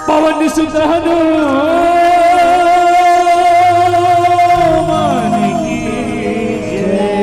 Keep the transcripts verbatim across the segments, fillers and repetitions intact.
पवन सुत हनुमान की जय।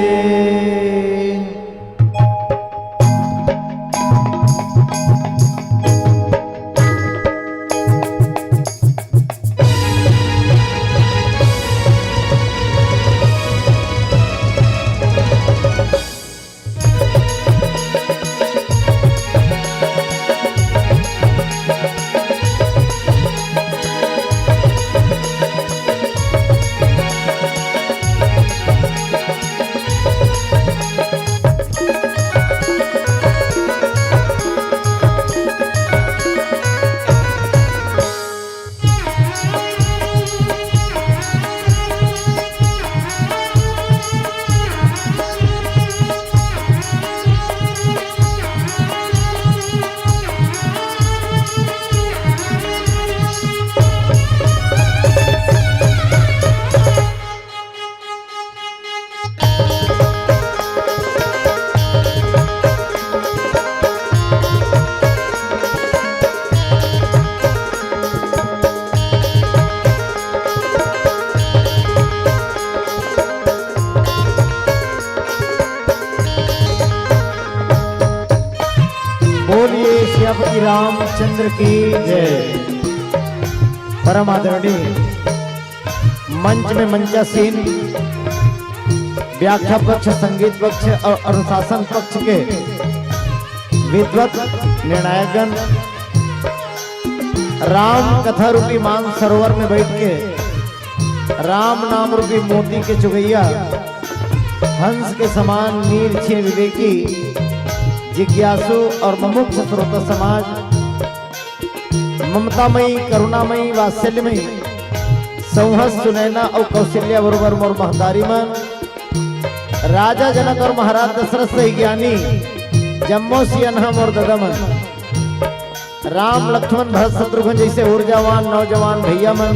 बोलिए सियापति रामचंद्र की जय। परम आदरणीय मंच में मंचासीन व्याख्या पक्ष, संगीत पक्ष और अनुशासन पक्ष के विद्वत निर्णायकगण, राम कथा रूपी मान सरोवर में बैठ के राम नाम रूपी मोती के चुगैया, हंस के समान नीर छीर विवेकी, जिज्ञासु और मुमुक्ष श्रोता समाज, ममतामयी, करुणामयी, वात्सल्यमयी, सौहस, सुनैना और कौशल्या बरोबर मोर महतारी मन, राजा जनक और महाराज दशरथ सही ज्ञानी, जम्मो सियनहा मोर ददा मन, राम लक्ष्मण भरत शत्रुघ्न जैसे ऊर्जावान नौजवान भैया मन,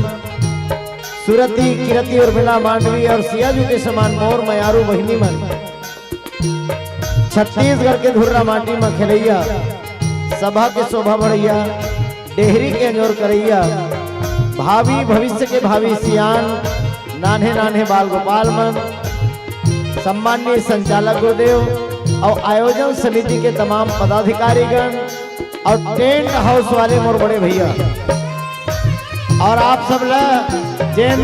सुरति किरति उर्मिला मांडवी और सियाजू के समान मोर मयारू बहिनी मन, छत्तीसगढ़ के धुर्रा माटी म खेलैया, सभा के शोभा बढ़ैया, डेहरी के अंजोर करैया, भावी भविष्य के भावी सियान, नान्हे नान्हे बाल गोपाल मन, सम्माननीय संचालक गुरुदेव और आयोजन समिति के तमाम पदाधिकारीगण और टेंट हाउस वाले मोर बड़े भैया और आप सब ला जेन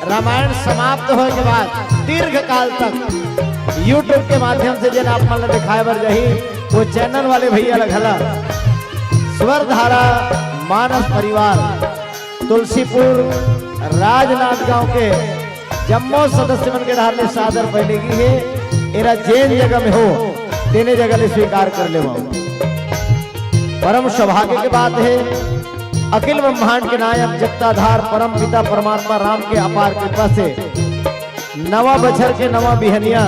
रामायण समाप्त होए के बाद दीर्घ काल तक YouTube के माध्यम से जेन आप मन ला दिखाए बर जाही, वो चैनल वाले भैया ला घला स्वरधारा मानस परिवार तुलसीपुर राजनांदगांव के जम्मो सदस्य मन के डहार ले सादर पहले की हे। एला जेन जगह में हो, तेने जगह ले स्वीकार कर लेवव। परम सौभाग्य के बात हे, अखिल ब्रह्मांड के नायक जगताधार परम पिता परमात्मा राम के अपार कृपा से नवा बछर के नवा बिहनिया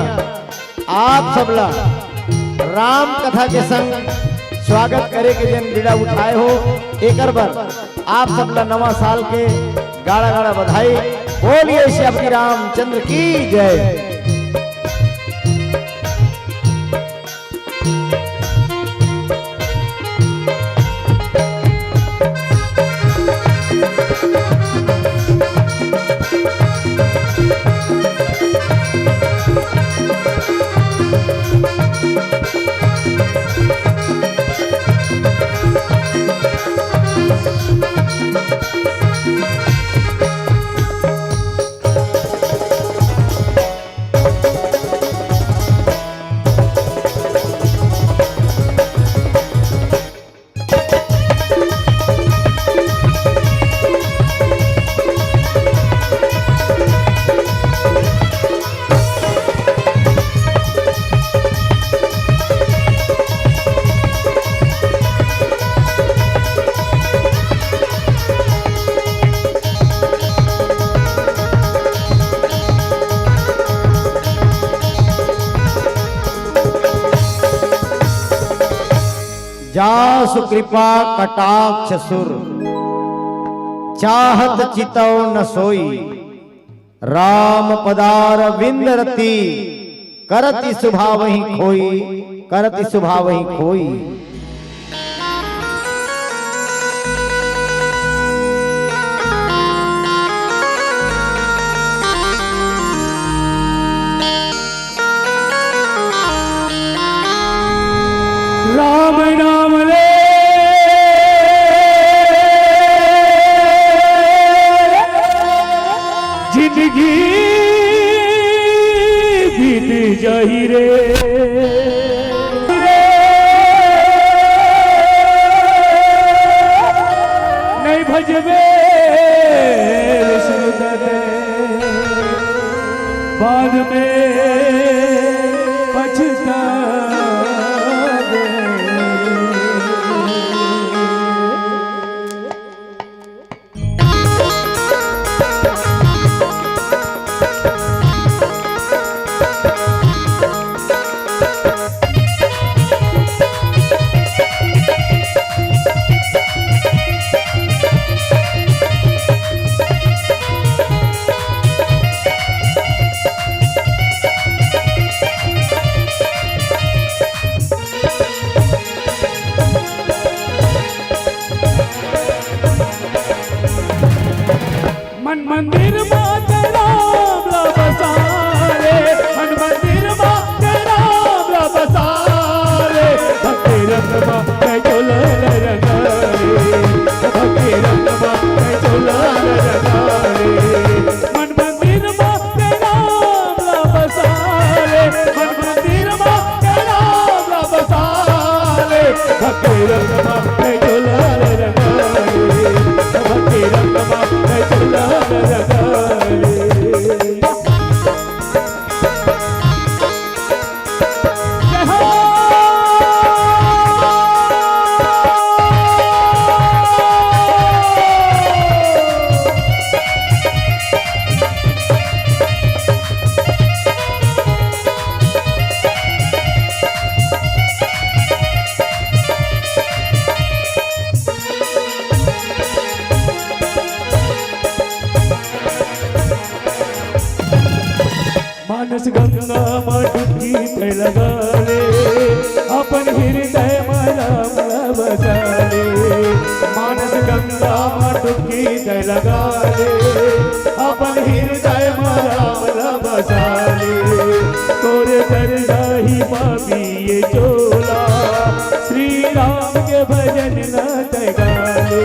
आप सबला राम कथा के संग स्वागत करे के जेन बीड़ा उठाए हो, एकर बर आप सबला नवा साल के गाड़ा गाड़ा बधाई। बोलिए श्री रामचंद्र की जय। जासु कृपा कटाक्ष सुर, चाहत चितौ न सोई। राम पदारविंद रति, करति सुभावहि खोई, करति सुभावहि खोई। जिंदगी बीत जाही रे। नहीं भजबे विष्णु दत्त, बाद में पछताबे। मन मंदिर मा ते राम ला बसा ले, मन मंदिर मा ते राम ला बसा ले, भक्ति रंग मा ते चोला ला रंगा ले, भक्ति रंग मा ते चोला ला रंगा ले। मन मंदिर मा ते राम ला बसा ले, मन मंदिर मा ते राम ला बसा ले, भक्ति रंग मा ते चोला ला रंगा ले, भक्ति रंग मा ते चोला ला रंगा ले। जय हो। मानस गंगा मा डुबकी ते लगा ले, अपन हृदय मा राम ला बसा ले। मानस गंगा मा डुबकी ते लगा ले, अपन हृदय मा राम ला बसा ले। तोरे दर जाही पापी ये चोला, श्री राम के भजन ला ते गा ले।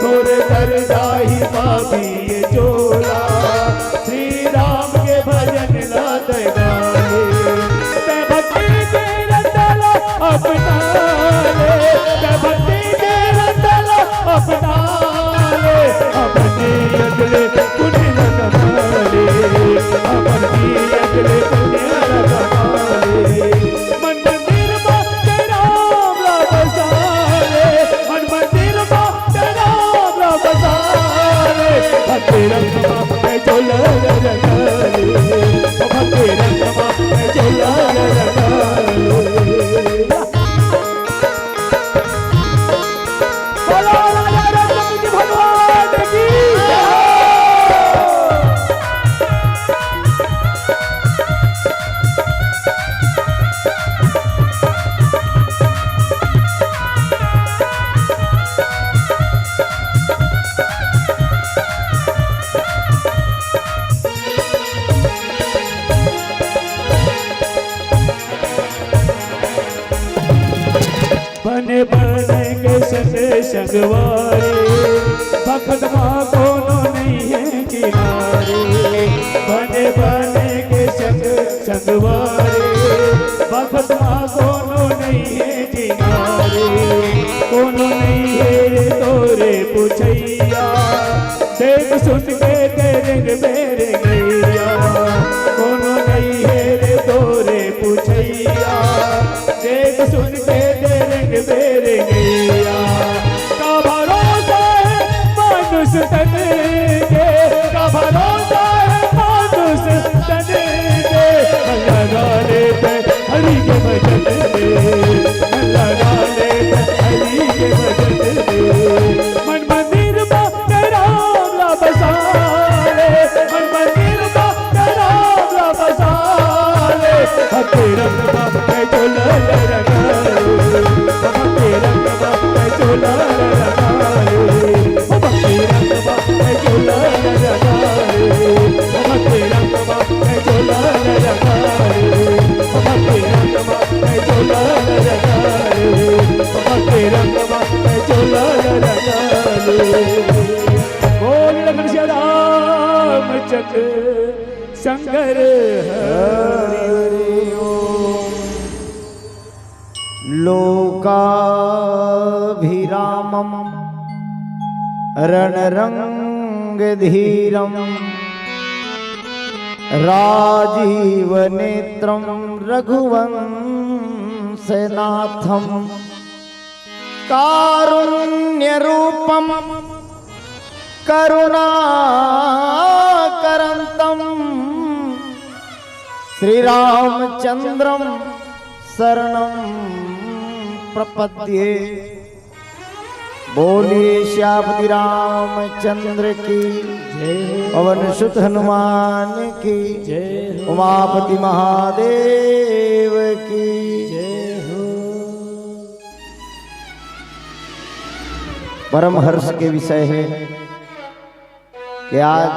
तोरे दर जाही पापी ये चोला, श्री राम के भजन ला ते गा ले। ते भक्ति के रंग ला अपना ले, ते भक्ति के रंग ला अपना ले। अपन जियत ले पुण्य ला कमा ले, अपन जियत ले पुण्य ला कमा ले। मन मंदिर मा ते राम ला बसा ले, मन मंदिर मा ते राम ला बसा ले। भक्ति रंग मा ते चोला ला रंगा ले, भक्ति रंग मा ते चोला ला रंगा ले। बोलो राजा रघुपति भगवान की जय हो। बने बने के संग संगवारी, बखत मा कोनो नइ हे किनारी। बने बने के संग संगवारी, बखत मा कोनो नइ हे किनारी। कोनो नइ हे रे तोरे पुछइया, देख सुन के ते रेंग बेरेंगइया। कोनो नइ हे रे तोरे पुछइया, देख सुन के ते रेंग बेरेंगइया। का भरोसा हे मानुष तन के, का भरोसा हे मानुष तन के। लगा ले ते हरि के भजन में, लगा ले ते हरि के भजन में। मन मंदिर मा ते राम ला बसा कर हरि हरि ओम। लोकाभिरामं रणरंगधीरं राजीवनेत्रं रघुवंशनाथं कारुण्यरूपं करुणाकरन्तं श्रीरामचंद्रं शरणं प्रपद्ये। बोलिए सियापति रामचंद्र की, जय हो। पवन सुत हनुमान की, जय हो। उमापति महादेव की। जय हो। परम हर्ष के विषय है कि आज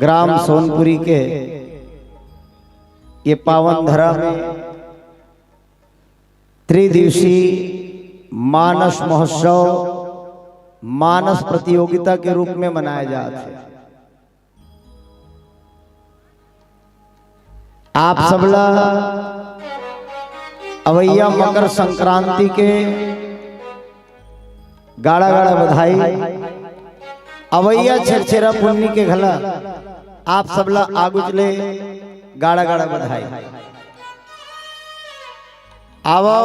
ग्राम सोनपुरी के ये पावन धरा में त्रिदिवसीय मानस महोत्सव, मानस प्रतियोगिता के रूप में मनाया जात हे। आप सबला अवैया मकर संक्रांति के गाड़ा गाड़ा बधाई, अवैया छेरछेरा पुन्नी के घला आप सबला आगुच ले गाड़ा गाड़ा बधाई। आवो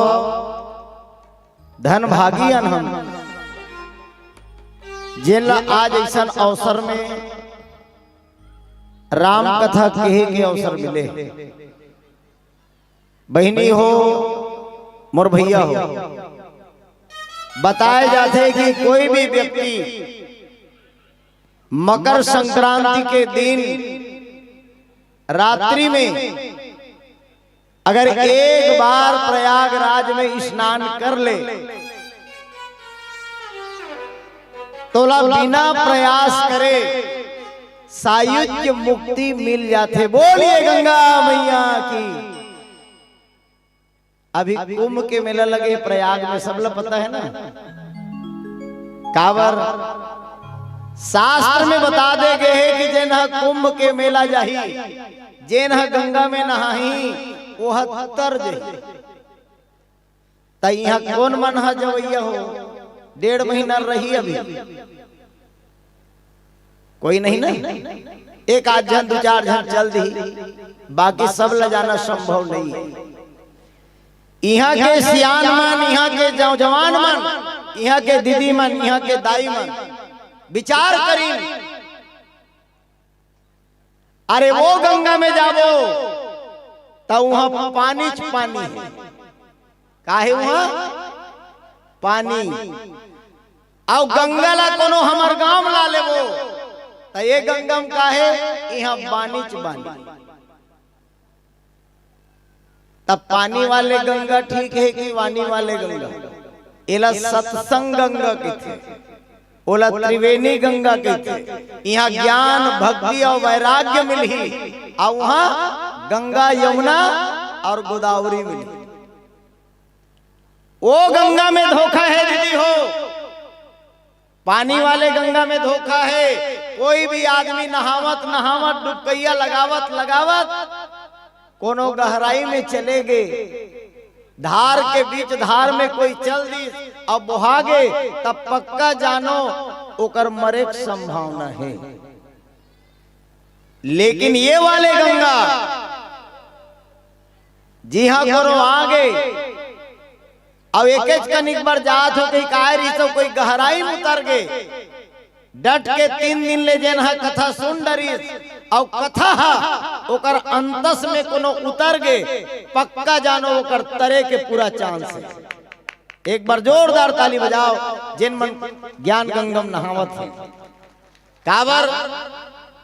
धन भागी अन हम, जेन ला आज ऐसन अवसर में राम कथा कहे के अवसर मिले। बहिनी हो, मोर भैया हो, बताए जाथे कि कोई भी व्यक्ति मकर संक्रांति के दिन रात्रि में अगर एक बार प्रयागराज में स्नान कर ले, तोला बिना प्रयास करे सायुज्य मुक्ति मिल जाथे। बोलिए गंगा मैया की। अभी कुंभ के मेला लगे प्रयाग में, सबला पता है ना? काबर शास्त्र में बता दे गए है कि जेन ह कुंभ के मेला जाही, जेन ह गंगा में नहाही, वो ह तर जही। त इहाँ कोन मन ह जवैया हो, डेढ़ महीना रही अभी, कोई नहीं ना, एक आध झन, दू चार झन चल दी, बाकी सब ल जाना संभव नहीं है। इहाँ के सियान मन, इहाँ के जव-, जवान मन, इहाँ के दीदी मन, इहाँ के दाई मन विचार करिन, अरे वो गंगा में जाबो त उहाँ पानीच पानी है। काहे उहाँ पानी? अउ गंगा ला कोनो हमर गांव में ला लेबो त ये गंगा में काहे, इहाँ बानीच बानी। तब पानी वाले गंगा ठीक है कि वाणी वाले गंगा? एला सत्संग गंगा कहिथे, ओला त्रिवेणी गंगा कहिथे। इहाँ ज्ञान, भक्ति अउ वैराग्य मिलही, अउ उहाँ गंगा, यमुना अउ गोदावरी मिलही। वो गंगा में धोखा है दीदी हो, पानी वाले गंगा में धोखा है। कोई भी आदमी नहावत नहावत, डुबकैया लगावत लगावत कोनो गहराई में चले गे, धार के बीच धार में कोई चल दिस, अब बोहा गे, तब पक्का जानो ओकर मरे के संभावना है। लेकिन ये वाले गंगा जिहाँ करो आगे, अब एकेच कनिक बर जात हो, कहीं काय रहिस हो, कोई गहराई में उतर गे, डट के तीन दिन ले जेन ह कथा सुन डरिस, अउ कथा ह ओकर अंतस में कोनो उतर गे, पक्का जानो ओकर तरे के पूरा चांस है। एक बार जोरदार ताली बजाओ, जेन मन ज्ञान गंगम नहावत है। काबर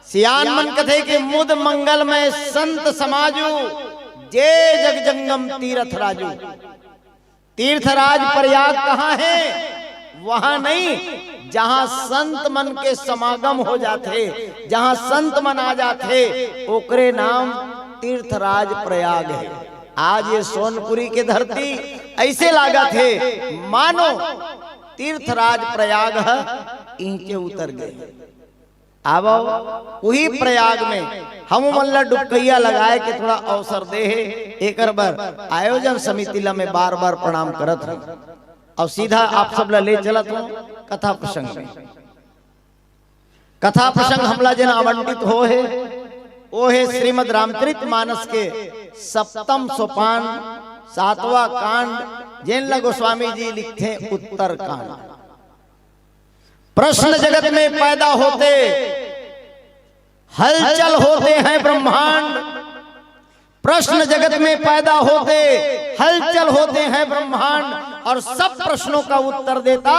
सियान मन कथे कि मुद मंगलमय संत समाजू, जे जग जंगम तीरथ राजू। तीर्थराज प्रयाग कहाँ है? वहाँ नहीं, जहाँ संत मन के समागम हो जाथे, जहाँ संत मन आ जाथे, ओकरे नाम तीर्थराज प्रयाग है। आज ये सोनपुरी के धरती ऐसे लागत है, मानो तीर्थराज प्रयाग ह इनके उतर गए। आवव, उही प्रयाग में हम मन ला डुबकैया लगाए के थोड़ा अवसर दे हे, एकर बर आयोजन समिति ला मैं बार-बार प्रणाम करत हूँ। अउ सीधा आप सब ला ले चलत हूँ कथा प्रसंग में। कथा प्रसंग हमला जेन आवंटित हो हे, वो हे श्रीमद् रामचरित मानस के सप्तम सोपान, सातवां कांड, जेन ला गोस्वामी जी लिखथे उत्तर कांड। प्रश्न जगत में पैदा होते, हलचल होते हैं ब्रह्मांड। प्रश्न जगत में पैदा होते, हलचल होते हैं ब्रह्मांड, और सब प्रश्नों का उत्तर देता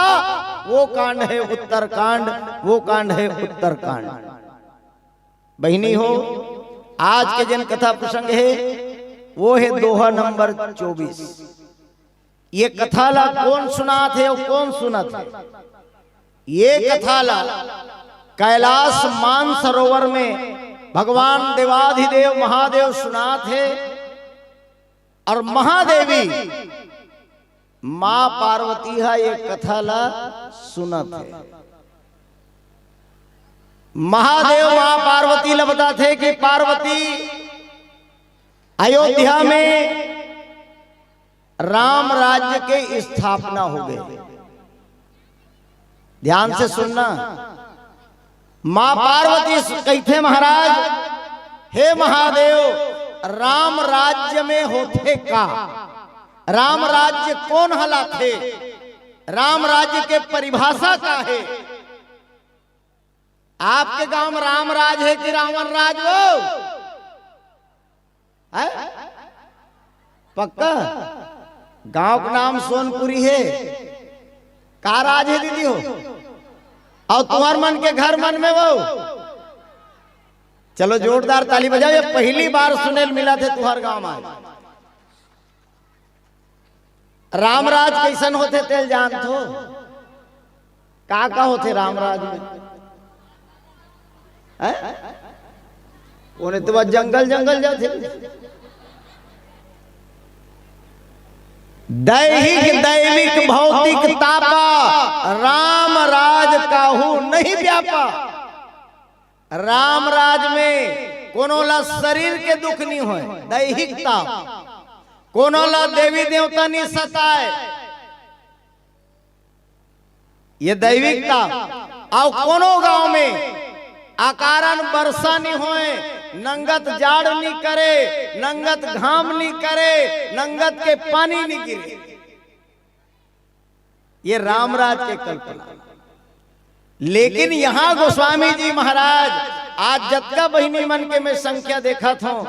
वो कांड है उत्तरकांड, वो कांड है उत्तरकांड। बहिनी हो, आज के जेन कथा प्रसंग हे, वो हे दोहा नंबर चौबीस। ये कथा ला कोन सुनात हे अउ कोन सुनत हे? ये कथा ला कैलाश मानसरोवर में भगवान देवाधिदेव महादेव सुनात हे अउ महादेवी माँ पार्वती हा ये कथा ला सुनत हे। महादेव माँ पार्वती ला बताथे कि पार्वती, अयोध्या में राम राज्य के स्थापना हो गई। ध्यान से सुनना, माँ पार्वती कहिथे, महाराज, हे महादेव, राम राज्य में होथे का? राम राज्य कोन हलाथे? राम राज्य के परिभाषा का हे? आपके गांव में राम राज हे कि रावण राज हो? हैं? पक्का? गांव का नाम सोनपुरी हे। का राज हे दीदी हो? अउ तुम्हर मन के घर मन में वो? चलो जोरदार ताली बजाओ, ये पहली बार सुने ल मिलत हे तुम्हर गांव में। रामराज कइसन होथे तेल जानथो? का का होथे रामराज में? हैं? ओने तो बस जंगल जंगल जाथे। दैहिक दैविक भौतिक तापा, रामराज काहू नहीं व्यापा। रामराज में कोनो ला शरीर के दुख नहीं होय, दैहिक ताप, कोनो ला देवी देवता नहीं सताय। ये दैविक ताप। अउ कोनो गांव में अकारण बरसा नहीं होय, नंगत जाड़ नहीं करे, नंगत घाम नहीं करे, नंगत के पानी नहीं गिरे। ये रामराज के कल्पना। लेकिन यहाँ गोस्वामी जी महाराज, आज जतका बहिनी मन के मैं संख्या देखत हों,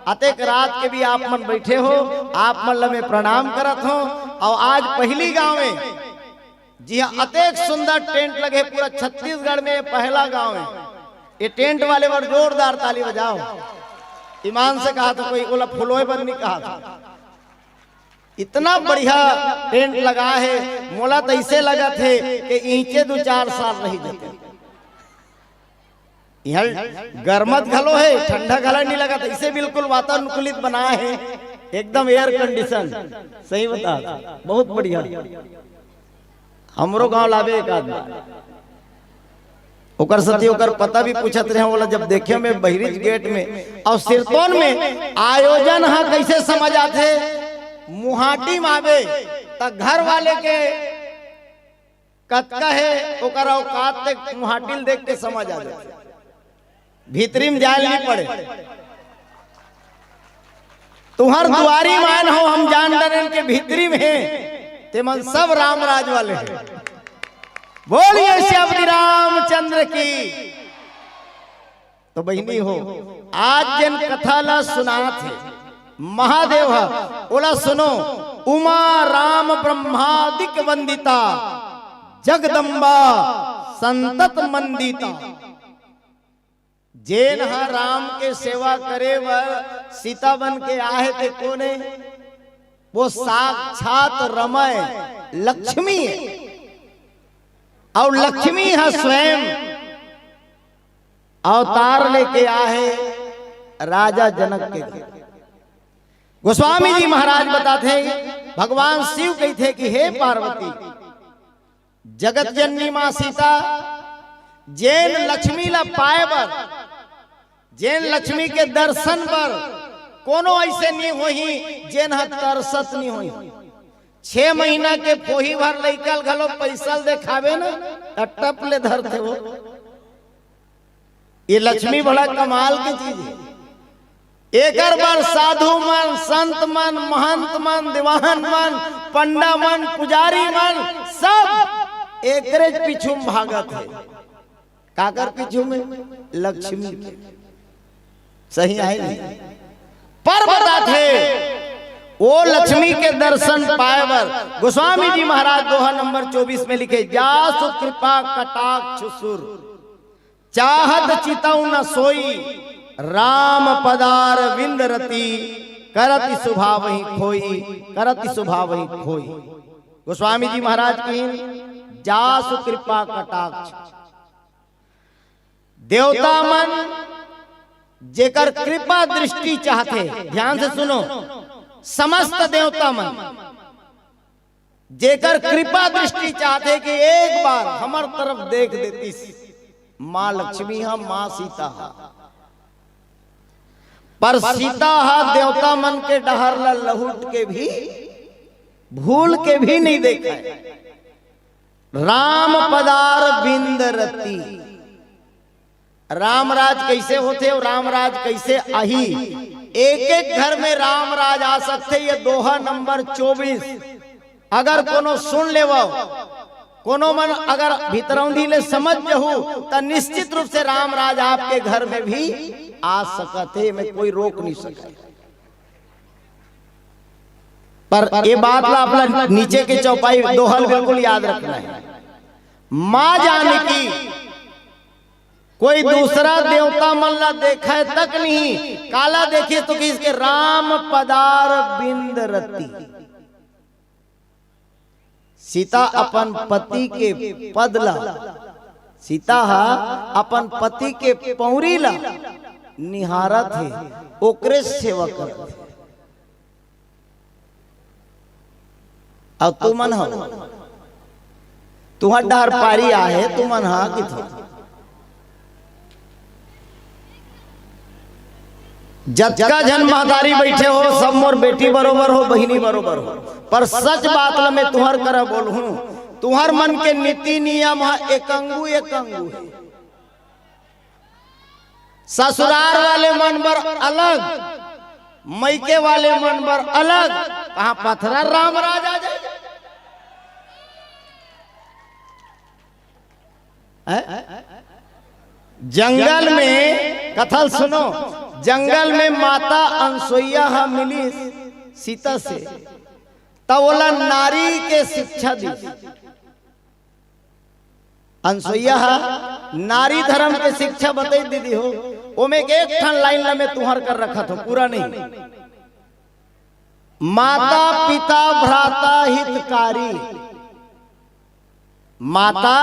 अतेक रात के भी आप मन बैठे हो, आप मन ला मैं प्रणाम करत हों। अउ आज पहली गांव में, जी हाँ, अतेक सुंदर टेंट लगे, पूरा छत्तीसगढ़ में ये पहला गांव हे। ये टेंट वाले बर जोरदार ताली बजाओ। ईमान से कहा तो कोई ओला फुलोय बर नहीं कहा था। इतना बढ़िया टेंट लगा हे, मोला तो ऐसे लगत हे कि इहिंचे दू चार साल रही जाते। यहाँ गरमत घलो हे, ठंडा घलो नहीं लगत, इसे बिल्कुल वातानुकूलित बनाए हे, एकदम एयर कंडीशन। सही बता, बहुत बढ़िया। हमरो गांव लाबे एक आदमी। ओकर सती ओकर पता भी पूछत रहे, बोला जब देखे मैं बहरीच गेट में अउ सिरतोन में आयोजन हा कैसे समझ आथे, मुहाटी में आबे त घर वाले के कतका हे ओकर औकात ते मुहाटी ल देख के समझ आ जाथे। भीतरी में जाए ल नहीं पड़े। तुहर दुआरी मान हो, हम जान डरेन के भीतरी में हे, ते मन सब रामराज वाले हे। बोलिए श्याम रामचंद्र की। तो बहिनी हो, आज जेन कथा ला सुनात हे महादेव हा, ओला सुनो। उमा राम ब्रह्मादिक वंदिता, जगदम्बा संतत मंदिता। जेन ह राम के सेवा करे बर सीता बन के आहे ते कोन हे? वो साक्षात रमय लक्ष्मी हे। अउ लक्ष्मी ह स्वयं अवतार लेके आहे राजा जनक के घर। गोस्वामी जी महाराज बताथे, भगवान शिव कहिथे कि हे पार्वती, जगत जननी माँ सीता, जेन लक्ष्मी ला पाए बर, जेन लक्ष्मी के दर्शन बर कोनो अइसे नी होही जेन ह तरसत नी होही। छह महीना के फोही भर लइका ल घलो पइसा ल देखाबे ना, त टप ले धरथे वो। ये लक्ष्मी बड़ा कमाल के चीज हे। एकर बर साधु मन, संत मन, महंत मन, दीवान मन, पंडा मन, पुजारी मन, सब एकरेच पीछू म भागत हे। काकर पीछू में? लक्ष्मी के। सही हे नहीं? पर बताथे, वो लक्ष्मी के दर्शन पाए बर गोस्वामी जी महाराज दोहा नंबर चौबीस में लिखे, "जासु कृपा कटाक्ष सुर, चाहत चितउ न सोई, राम पदारविंद रति, करति सुभावहि खोई, करति सुभावहि खोई।" गोस्वामी जी महाराज की, "जासु कृपा कटाक्ष।" देवता मन जेकर कृपा दृष्टि चाहथे, ध्यान से सुनो, समस्त देवता मन जेकर कृपा दृष्टि चाहथे कि एक बार हमर तरफ देख देतिस माँ लक्ष्मी ह, माँ सीता ह, पर सीता ह देवता मन के डहर ला लहुट के भी, भूल के भी नहीं देखे। राम पदारविंद रति। रामराज कइसे होथे अउ रामराज कइसे आही? एक-एक घर में रामराज आ सकथे। ये दोहा नंबर चौबीस। अगर कोनो सुन लेवव, कोनो मन अगर भितरौंधी ले समझ जहू, त निश्चित रूप से रामराज आपके घर में भी आ सकत हे, एमे कोई रोक नहीं सके। पर ये बात ला आप ला नीचे के चौपाई दोहा ल बिल्कुल याद रखना हे। माँ जानकी कोई दूसरा देवता मन ला देखे तक नहीं, काला देखे तो किसके? राम पदारविंद रति। सीता अपन पति के पद ला, सीता ह अपन पति के पौरी ला निहारत हे, ओकरे सेवा करत हे। अउ तुमन ह, तुंहर डहर पारी आहे, तुमन ह किथो। जतका झन महतारी बइठे हो, सब मोर बेटी बरोबर हो, बहिनी बरोबर हो, पर सच बात ल मैं तुंहर करा बोलहूं, तुंहर मन के नीति नियम ह एकंगू एकंगू हे। ससुरार वाले मन बर अलग, मइके वाले मन बर अलग। कहां पथरा रामराज आ जाए? हैं? जंगल में, कथा ल सुनो, जंगल में माता अनसुईया ह मिलिस सीता से, त ओला नारी के शिक्षा दिस। अनसुईया ह नारी धर्म के शिक्षा बतई दीदी हो, ओमे के एक ठन लाइन ला मैं तुंहर कर रखत हों, पूरा नहीं। माता पिता भ्राता हितकारी, माता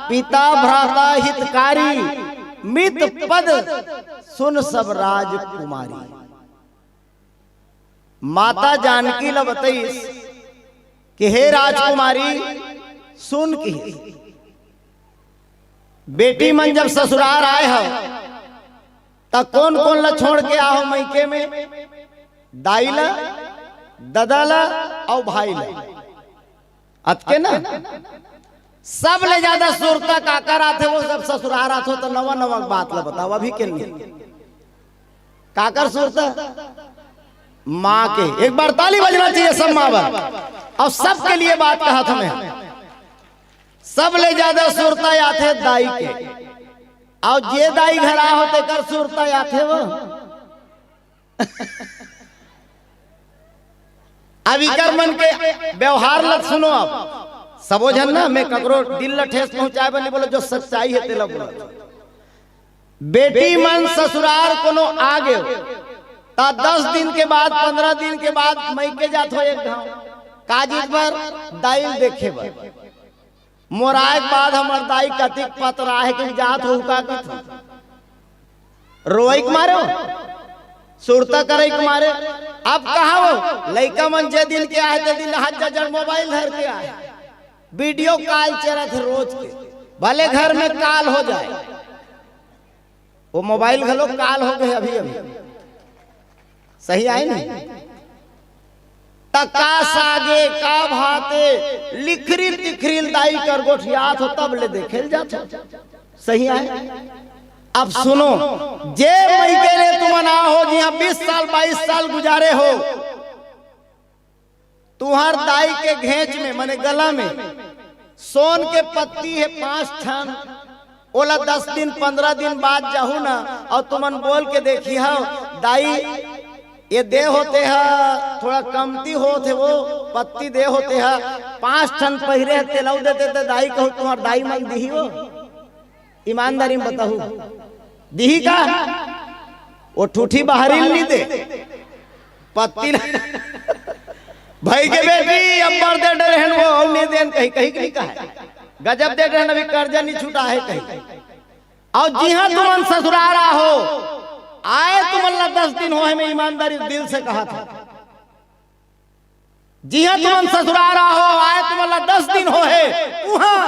पिता भ्राता हितकारी, मित पद सुन सब राजकुमारी। माता जानकी ल बतइस कि हे राजकुमारी, सुन, किहिस, बेटी मन जब ससुरार आए हव, त कोन कोन ल छोड़ के आहो मइके में? दाई ल, ददा ल, अउ भाई ल। अतके ना, सब ले ज्यादा सुरता काकर आथे, वो सब ससुरार आथो त नवा नवा बात ल बताओ, अभी के नहीं। काकर सुरता? माँ के। एक बार ताली बजना चाहिए सब माँ बर। अउ सबके लिए बात कहा था मैं, सब ले ज्यादा सुरता आथे दाई के। अउ जे दाई घर आहो तेकर सुरता आथे वो। अब इकर मन के व्यवहार ल सुनो। अब सबो झन ना, मैं ककरो दिल ल ठेस पहुंचाए बर नहीं बोलो, जो सच्चाई हे तेला बोलो। बेटी मन ससुरार कोनो आ गयो, त दस दिन के बाद, पन्द्रह दिन के बाद मइके जाथो एक घांव। का चीज बर? दाई ल देखे बर। मोर आए के बाद हमर दाई कतिक पतरा हे कि जात हो का कथो। रोई के मारे हो, सुरता करे के मारे। अब कहा हो, लइका मन जे दिन के आए, ते दिन हाथ जड़ मोबाइल धर के आए, वीडियो कॉल चलत हे रोज के। भले घर में काल हो जाए, वो मोबाइल घलो काल हो गए अभी अभी, सही आए नहीं? त का सागे का भाते, लिखरी तिखरी दाई कर गोठियात हो, तब ले देखे ल जात हो, सही आए? अब सुनो, जे मइके ले तुमन आ हो, जिहां बीस साल बाईस साल गुजारे हो, तुंहर दाई के घेंच में, माने गला में सोन के पत्ती हे पांच ठन, ओला दस दिन पंद्रह दिन बाद जाहू ना, अउ तुमन बोल के देखिहव, दाई, ये दे होते ह, थोड़ा कमती होत हे, वो पत्ती दे होते ह, पांच ठन पहिरे ह, तेलऊ देते त दाई कहू, तुंहर दाई मन दिही वो? ईमानदारी में बताहू, दिही का? वो ठूठी बाहरी ल नी दे, पत्ती ल-, भाई के बेटी, अब्बड़ दे डरे हन वो, अउ नी देन कहीं, कहीं के नी कहे। गजब दे डरे हन, अभी कर्जा नी छूटा हे कहीं। अउ जिहां तुमन ससुरार आ हो, आए तुमन ला दस दिन हो हे, मैं ईमानदारी दिल से कहा था। जिहां तुमन ससुरार आ हो, आए तुमन ला दस दिन हो हे, उहां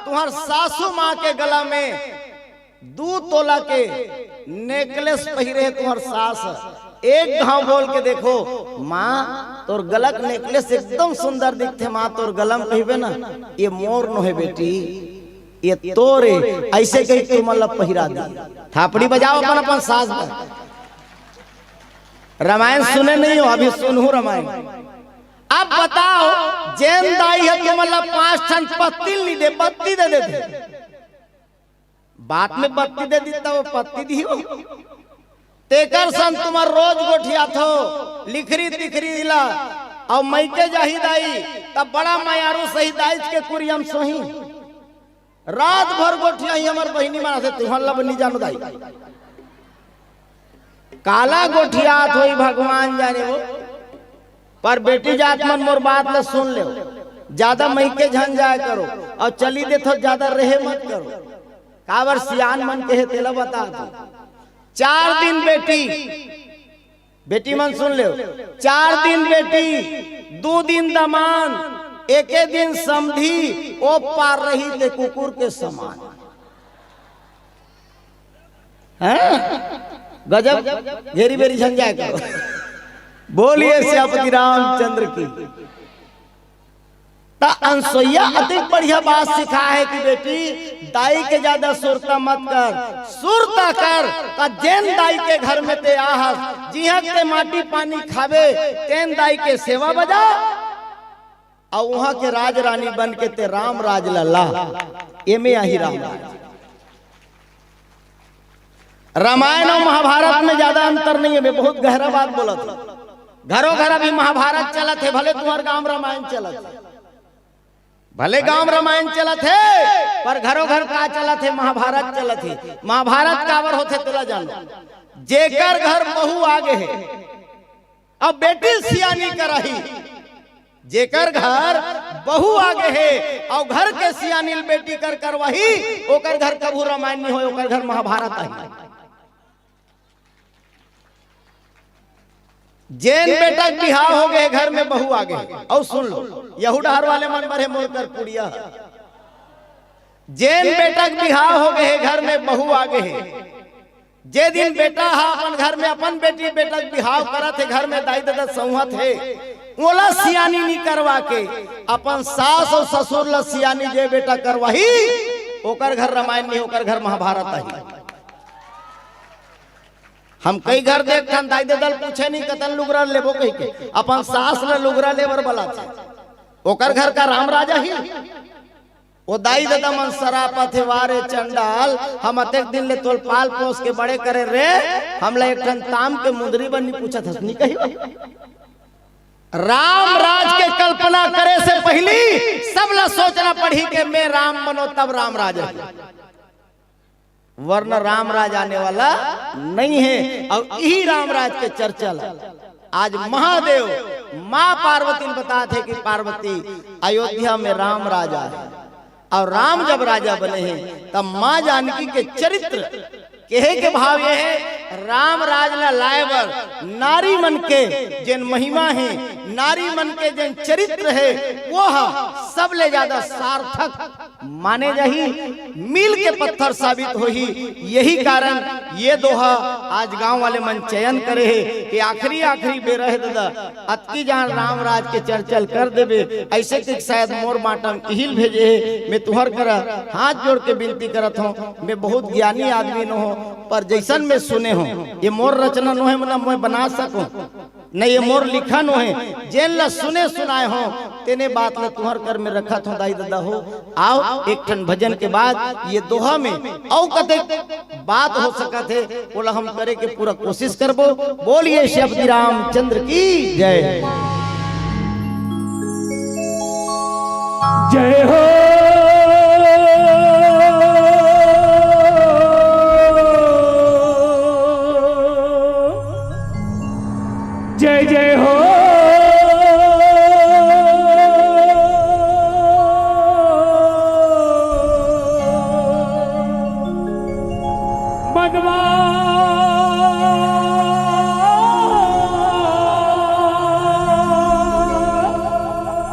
तुंहर सासू मां के गला में दू तोला के नेकलेस पहिरे हे तुंहर सास। एक घांव बोल के देखो, मां, तोर गला के नेकलेस एकदम सुंदर दिखथे, मां, तोर गला में कहिबे ना, ये मोर नोहे बेटी, ये तोर ए, अइसे कहि के तुमन ला पहिरा दी। थापड़ी बजाओ अपन, अपन सास बर। रामायण सुने नहीं हो, अभी सुनहू रामायण। अब बताओ, जेन दाई ह तुमन ला पांच ठन पत्ती ल नी दे, बत्ती दे देथे। बात में बत्ती दे दी, त वो पत्ती दिही हो। तेकर सन तुमन रोज गोठियाथो, लिखरी तिखरी ला, अउ मइके जाही दाई, तब बड़ा मयारू सही दाईच के कुरिया म सोही। रात भर गोठियाही हमर बहिनी मन, अइसे तुंहर ला नी जानो दाई। काला गोठियात होही भगवान जाने वो। पर बेटी जात मन मोर बात ला सुन लेव, जादा मइके झन जाय करो, अउ चली देथो जादा रेहे मत करो। काबर सियान मन केहे तेला बता दो। चार दिन बेटी, बेटी मन सुन लेव, चार दिन बेटी, दू दिन दमान, एके दिन समधी, ओ पार रही ते कुकुर के समान। हैं? गजब, घेरी बेरी झन जाय करो। बोलिए सियापति रामचंद्र की। त अनसुईया अतिक बढ़िया बात सिखाहे कि बेटी, दाई के जादा सुरता मत कर, सुरता कर, त जेन दाई के घर में ते आहस, जिहां ते माटी पानी खाबे, तेन दाई के सेवा बजा, अउ उहां के राज रानी बन के ते राम राज ला ला, एमे आही राम राज। रामायण अउ महाभारत में जादा अंतर नहीं हे, मैं बहुत गहरा बात बोलत हूं। घरो घर अभी महाभारत चलत हे, भले तुंहर गांव रामायण चलत हे, भले गांव रामायण चलत हे, पर घरो घर का चलत हे? महाभारत चलत हे। महाभारत काबर होथे तेला जानो। जेकर घर बहू आगे हे, अब बेटी सियानी करही, जेकर घर बहू आगे हे, अउ घर के सियानी ल बेटी कर करवाही, ओकर घर कभू रामायण नहीं होय, ओकर घर महाभारत आही। जेन बेटा के बिहाव हो गए घर में बहू आगे हे, अउ सुन लो, यहू डहर वाले मन बर हे मोर कर पुड़िया। जेन बेटा के बिहाव हो गए घर में बहू आगे हे, जे दिन बेटा हा अपन घर में अपन बेटी बेटा के बिहाव करत हे, घर में दाई ददा सौंहत हे, ओला सियानी नी करवा के अपन सास अउ ससुर ला सियानी जे बेटा करवाही, ओकर घर रामायण नहीं, ओकर घर महाभारत आही। हम कई घर देखथन, दाई ददा ल पूछे नहीं कतन लुगरा लेबो कहिके, अपन सास ला लुगरा लेबर बलाथे, ओकर घर का राम राज आही? ओ दाई ददा मन सरापत हे, "वा रे चंडाल, हम अतेक दिन ले तोल पाल पोस के बड़े करे रे, हमला एक ठन ताम के मुंदरी बर नी पूछत हस," नी कही। राम राज के कल्पना करे से पहिली सबला सोचना पड़ही के मैं राम बनो तब राम राज हे, वरना राम राज आने वाला नहीं हे। अउ इही राम राज के चर्चा ला आज महादेव माँ पार्वती ने बतात हे कि पार्वती, अयोध्या में राम राजा हे, अउ राम जब राजा बने हे तब माँ जानकी के चरित्र केहे के भाव ये हे, राम राज ला लाए बर नारी मन के जेन महिमा हे, नारी मन के जेन चरित्र हे, वो ह सबले ज्यादा सार्थक माने जाही, मील के पत्थर साबित होही। यही कारण ये दोहा आज गांव वाले मन चयन करे हे कि आखिरी, आखिरी बेरा हे ददा, अतकी जान राम राज के चर्चा ल कर देबे, अइसे कहिके शायद मोर बांटा म इही ल भेजे हे। मैं तुंहर करा हाथ जोड़ के बिनती करत हंव, मैं बहुत ज्ञानी आदमी नोहंव, पर जइसन मैं सुने हंव, ये मोर रचना नोहे, मतलब मैं बना सकंव, न ये मोर लिखा नोहे, जेन ल सुने सुनाए हंव, तेने बात ल तुंहर कर में रखत हंव दाई ददा हो। आव, एक ठन भजन के बाद ये दोहा में अउ कतेक बात हो सकत हे, ओला हम करे के पूरा कोशिश करबो। बोलिए श्री रामचंद्र की जय। जय हो। जय जय हो। मनवा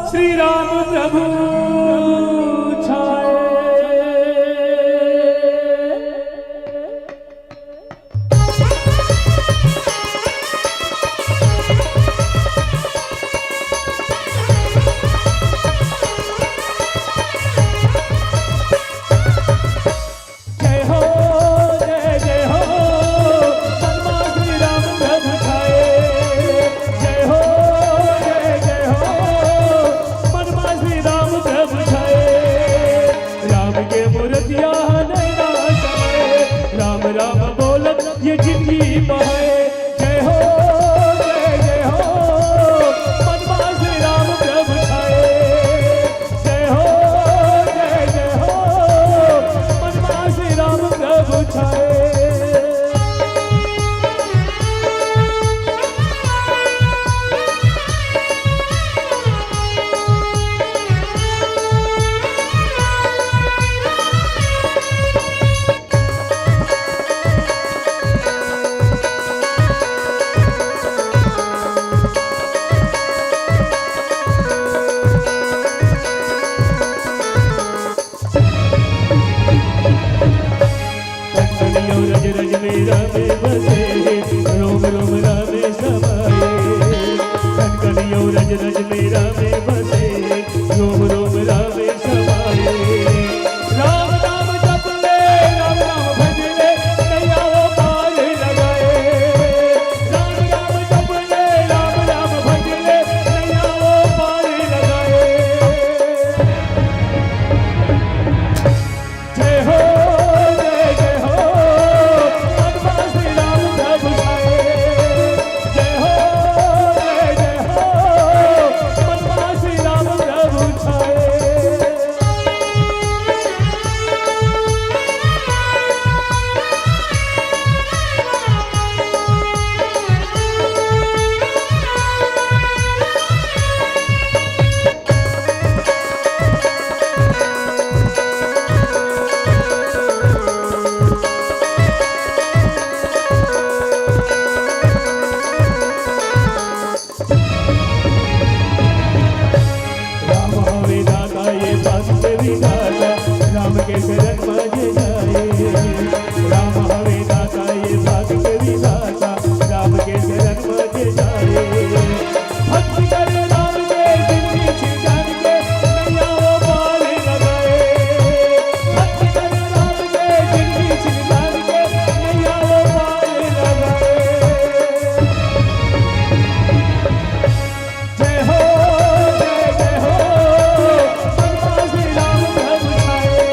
श्री राम प्रभु छाए। जय हो, जय जय हो, मनमा श्री राम प्रभु छाए। जय हो, जय जय हो, मनमा श्री राम प्रभु छाए। राम के मूर्तिया नैना समाए, राम राम बोलत ये जिंदगी बहाए। जय हो, जय जय हो, मनमा श्री राम प्रभु छाए। जय हो, जय जय हो, मनमा श्री राम प्रभु छाए। कनकनियो रज रज में रामे बसे, रोम रोम रामे समाए। कनकनियो रज रज में रामे बसे, रोम रोम रामे समाए। राम नाम जप ले, राम नाम भज ले, नैया वो पार लगाए। राम नाम जप ले, राम नाम भज ले, नैया वो पार लगाए। जय हो, जय जय हो, मनमा श्री राम प्रभु छाए। जय हो, जय जय हो, मनमा श्री राम प्रभु छाए। राम हवे दाता ये भक्त विधाता, राम के शरण मज जाए। राम हवे दाता ये भक्त विधाता, राम के शरण मज जाए। भक्ति करे राम के जिंदगी छिन जान के, नैया वो पार लगाए। भक्ति करे राम के जिंदगी छिन जान के, नैया वो पार लगाए। जय हो, जय जय हो, मनमा श्री राम प्रभु छाए।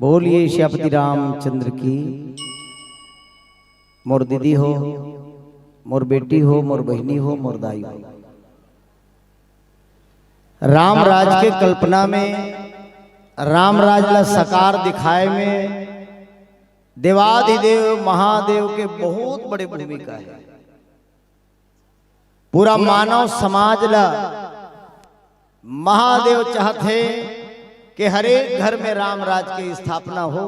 बोलिए सियापति रामचंद्र की। मोर दीदी हो, मोर बेटी हो, मोर बहिनी हो, मोर दाई हो, राम राज के कल्पना में, राम राज ला साकार दिखाए में देवाधिदेव महादेव के बहुत बड़े भूमिका है। पूरा मानव समाज ला महादेव चाहथे कि हर एक घर में राम राज के स्थापना हो,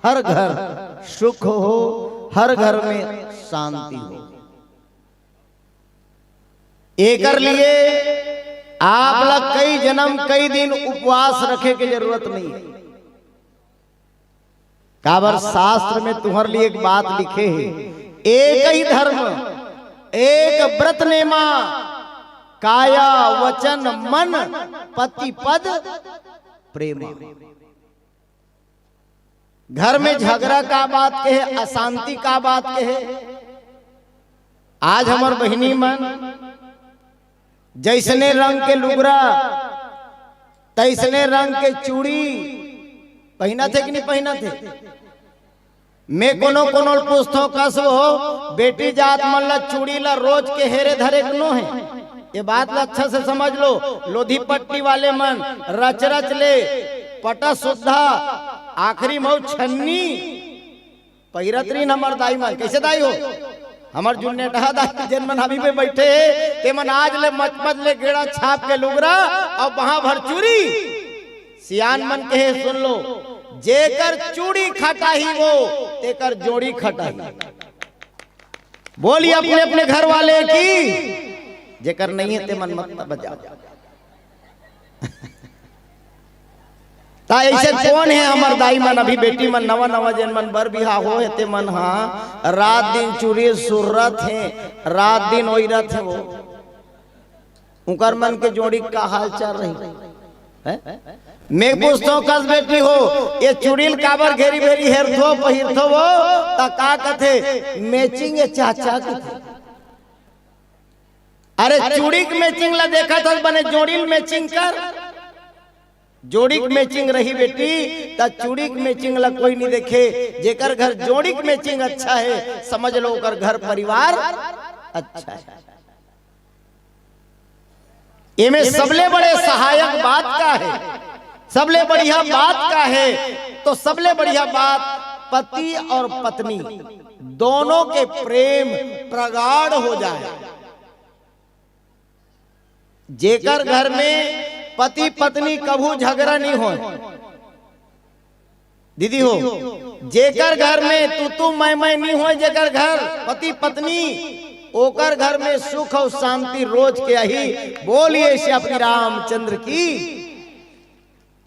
हर घर सुख हो, हर घर में शांति हो। एकर लिए आप ला कई जन्म, कई दिन उपवास रखे के जरूरत नहीं है। काबर शास्त्र में तुहर लिए एक बात लिखे हे, एक ही धर्म, एक व्रत नेमा, काया वचन मन पति पद प्रेमा। घर में झगड़ा का बात कहे, अशांति का बात कहे। आज हमर बहिनी मन जैसने रंग के लुगरा, तैसने रंग के चूड़ी पहिनत हे कि नहीं पहिनत हे? मैं कोनो कोनो ल पूछथों, कस हो, बेटी जात मन ला चूड़ी ला रोज के हेरे धरे के नो हे। ये बात ला अच्छा से समझ लो, लोधी पट्टी वाले मन रच रच ले पटा सुद्धा आखिरी मऊ छन्नी पहिरत रहिन हमर दाई मन। कैसे दाई हो? हमर जुन्नेटहा दाई जेन मन अभी में बैठे हे, ते मन आज ले मचमच ले गेड़ा छाप के लुगरा अउ बहा भर चूरी। सियान मन कहे सुन लो, जेकर चूड़ी खटाही वो, तेकर जोड़ी खटाही। बोलिए अपने अपने घर वाले की, जेकर नहीं है ते मन मत बजाओ। ता ऐसे कोन हे हमर दाई मन, अभी बेटी मन नवा नवा जेन मन बर बिहा हो हे, ते मन हा रात दिन चूड़ी सुर्रत हे, रात दिन ओइरत हे वो। उकर मन के जोड़ी का हाल चाल रही? हैं? मैं पूछथों, कस बेटी हो, ये चूड़ील काबर घेरी भेरी हेरथो, पहिरथो वो? ता का कथे, मैचिंग ये चाचा कथे। अरे चूड़ी के मैचिंग ला देखत हस, बने जोड़ील मैचिंग कर। जोड़ी के मैचिंग रही बेटी, त चूड़ी के मैचिंग ला कोई नहीं देखे। जेकर घर जोड़ी के मैचिंग अच्छा है, समझ लो ओकर घर परिवार अच्छा है। एमे सबले बड़े सहायक बात का है, सबले बढ़िया बात का है, तो सबले बढ़िया बात पति और पत्नी दोनों के प्रेम प्रगाढ़ हो जाए। जेकर घर में पति पत्नी कभू झगड़ा नहीं होय, दीदी हो, जेकर घर में तू तू मैं मैं नहीं होय, जेकर घर पति पत्नी, ओकर घर में सुख और शांति रोज के आही। बोलिए श्री रामचंद्र की।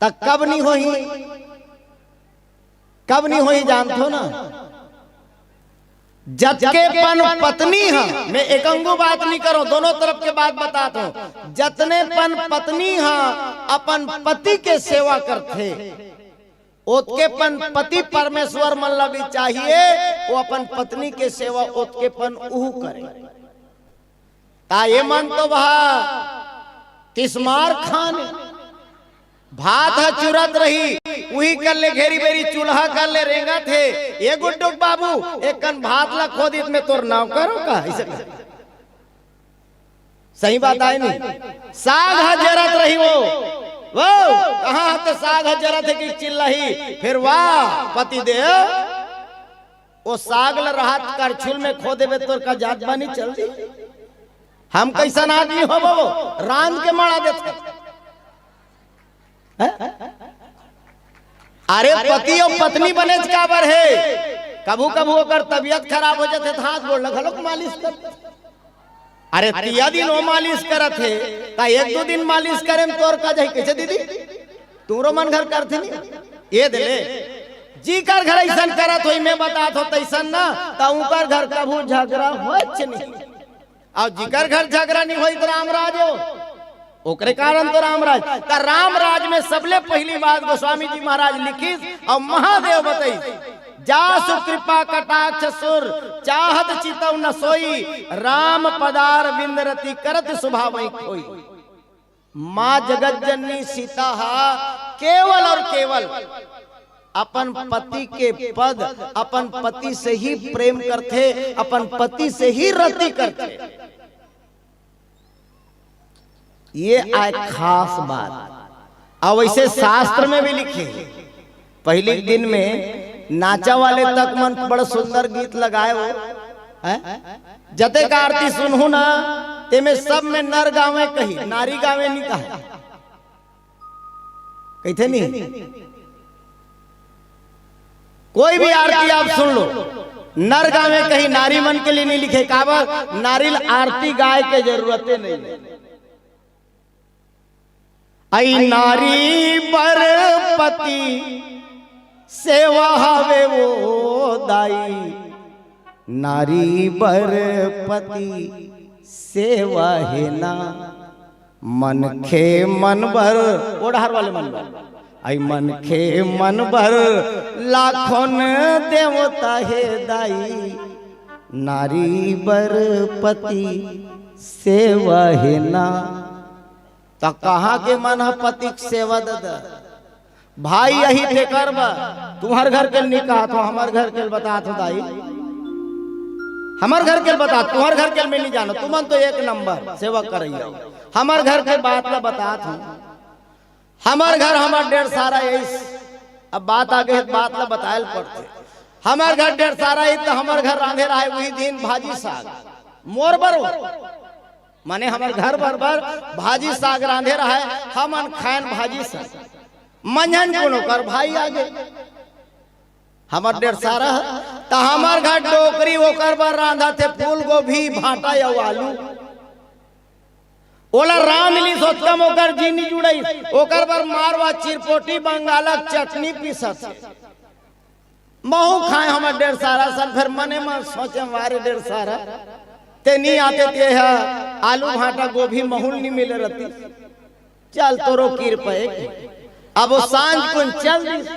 त कब नहीं होही? कब नहीं होही जानथो ना? जतके पन पत्नी ह, मैं एकंगो बात नहीं करो, दोनों तरफ के बात बतात हूं। जतने पन पत्नी ह अपन पति के सेवा करथे, ओतके पन पति परमेश्वर मन ला भी चाहिए, वो अपन पत्नी के सेवा ओतके पन उहू करे। ता ये मन तो वहा तिसमार खान भात ह चुरत रही, उही कर ले घेरी बेरी चूल्हा कर ले रेंगत हे। ये गुड्डू बाबू, एक कन भात ला खोदित में तोर नाव करो का? ऐसे कर। सही बात आय नहीं? साग ह जरत रही वो, वो कहाँ ह त साग ह जरत हे कि चिल्लाही। फिर वाह पति देव, वो साग ल राहत करछुल में खो देबे तोर का जात बानी चल दी। हम कैसन आदमी होबो, रांध के माड़ा देथे। हैं? अरे पति और पत्नी बनेच काबर हे? कभू कभू ओकर तबीयत खराब हो जाथे त हाथ गोड़ ल घलोक मालिश कर। अरे तिया दिन वो मालिश करत हे, त एक दो दिन मालिश करे में तोर का जाही? कैसे दीदी? तुमरो मन घर करथे नहीं? ये दे ले। जीकर घर ऐसन करत होई, मैं बतात हो तैसन ना, त उकर घर कभू झगड़ा होच नहीं। और जिकर घर झगड़ा नहीं होई त राम राज हो, ओकरे कारण तो राम राज। त राम राज में सबले पहली बात गोस्वामी जी महाराज लिखिस और महादेव बताई, जासु कृपा कटाक्ष सुर चाहत चितव न सोई, राम पदार विंद रति करत सुभावई खोई। माँ जगत जननी सीता हा केवल और केवल अपन पति के पद, अपन पति से ही प्रेम करथे, अपन पति से ही रति करथे। ये आय खास बात। अउ वैसे शास्त्र में भी लिखे हे, पहिली के दिन में नाचा वाले तक मन बड़ सुंदर गीत लगाए हो, हैं? जतेक आरती सुनहू ना, तेमे सब में नर गावे कही, नारी गावे नहीं कहे। कहिथे नहीं? कोई भी आरती आप सुन लो, नर गावे कही, नारी मन के लिए नहीं लिखे। काबर? नारी ल आरती गाय के जरूरते नहीं। अई नारी बर पति सेवा हवे वो दाई, नारी बर पति सेवा हे ना। मनखे मन बर, ओ डहर वाले मन बर, अई मनखे मन बर लाखों देवता हे दाई, नारी बर पति सेवा हे ना। त कहाँ के मन ह पति के सेवा दे दे? भाई अही तेकर बर, तुंहर घर के ल नहीं कहत हो, हमर घर के ल बतात हो दाई, हमर घर के ल बतात, तुंहर घर के ल मैं नहीं जानो, तुमन तो एक नंबर सेवा करइया हो। हमर घर के बात ला बतात हो, हमर घर हमर डेढ़ सारा एइस, अब बात आगे हे, बात ला बताए ल पड़थे। हमर घर डेढ़ सारा एइस, त हमर घर रांधे रहाय उही दिन भाजी साग, मोर बर, माने हमर घर बर बर भाजी साग रांधे रहाय, हमन खायन भाजी साग। मंझन कुन ओकर भाई आगे, हमर डेढ़ सारा ह, त हमर घर डोकरी ओकर बर रांधत हे, फूल गोभी, भांटा अउ आलू। ओला रांध लिस, ओतका म ओकर जी नी जुड़इस, ओकर बर मारवा, चिरपोटी, बंगाला के चटनी पीसत हे। महू खाए हमर डेढ़ सारा सन, फेर मने मन सोचे, "वारे डेढ़ सारा, ते नी आते, ते ह आलू, भांटा, गोभी, महू ल नी मिले रहतिस।" चल तोरो किरपा हे। अब ओ सांझ कुन चल दिस।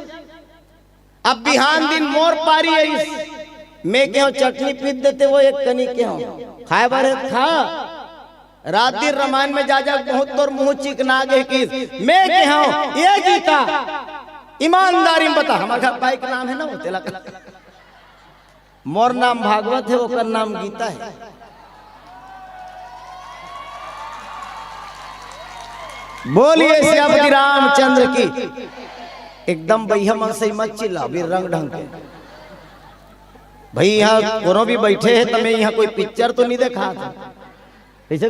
अब बिहान दिन मोर पारी अइस। मैं केहेंव चटनी पीस देते वो एक कनी केहेंव। खाए बर हे त खा। रात दिन रामायण में जा जा बहुत तोर मुंह चिकना गे किस। मैं केहेंव, ए गीता, ईमानदारी म बता, हमर घर बाई के नाम हे ना वो, तेला मोर नाम भागवत हे, ओकर नाम गीता हे। बोलिए सियापति रामचंद्र की। एकदम बइहा मन से मत चिल्ला, अभी रंग ढंग के। भाई, इहां कोनो भी बइठे हे, त मैं इहां कोई पिक्चर तो नहीं देखा था। कइसे?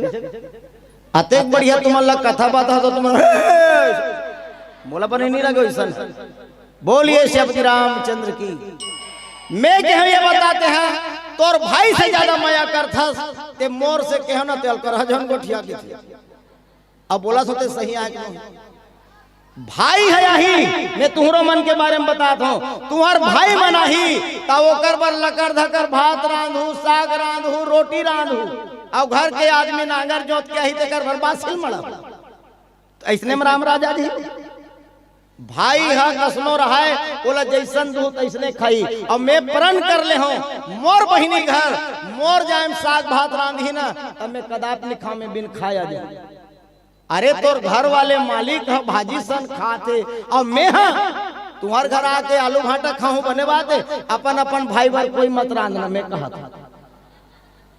अतेक बढ़िया तुमन ला कथा बता तो तुमन, मोला बने नहीं लगे वइसन। बोलिए सियापति रामचंद्र की। मैं केहेंव ये बतात हे, तोर भाई से ज्यादा मया करथस, ते मोर से केहेंव ना, तेल कर हजन गोठिया के थे। अब बोला सोते सही आय के भाई हे आही, मैं तुंहरो मन के बारे म बतात हंव। तुंहर भाई मन आही, त ओकर बर लकर धकर भात रांधहू, साग रांधहू, रोटी रांधहू, अउ घर के आदमी नांगर जोत के आही, तेकर बर बासी ल मड़हू। त अइसने म राम राजा जी, भाई ह कसनो रहाय, ओला जइसन दूहू तइसने खाही। अउ मैं प्रण कर ले हंव, मोर बहिनी घर मोर जाए म साग भात रांधही ना, त मैं कदाप नी खांव, मैं बिन खाए आ जांव। अरे तोर घर वाले मालिक ह भाजी सन खात हे, अउ मैं ह तुंहर घर आके आलू भांटा खाहूं, बने बात हे। अपन अपन भाई बर कोई मत रांधना, मैं कहत हंव।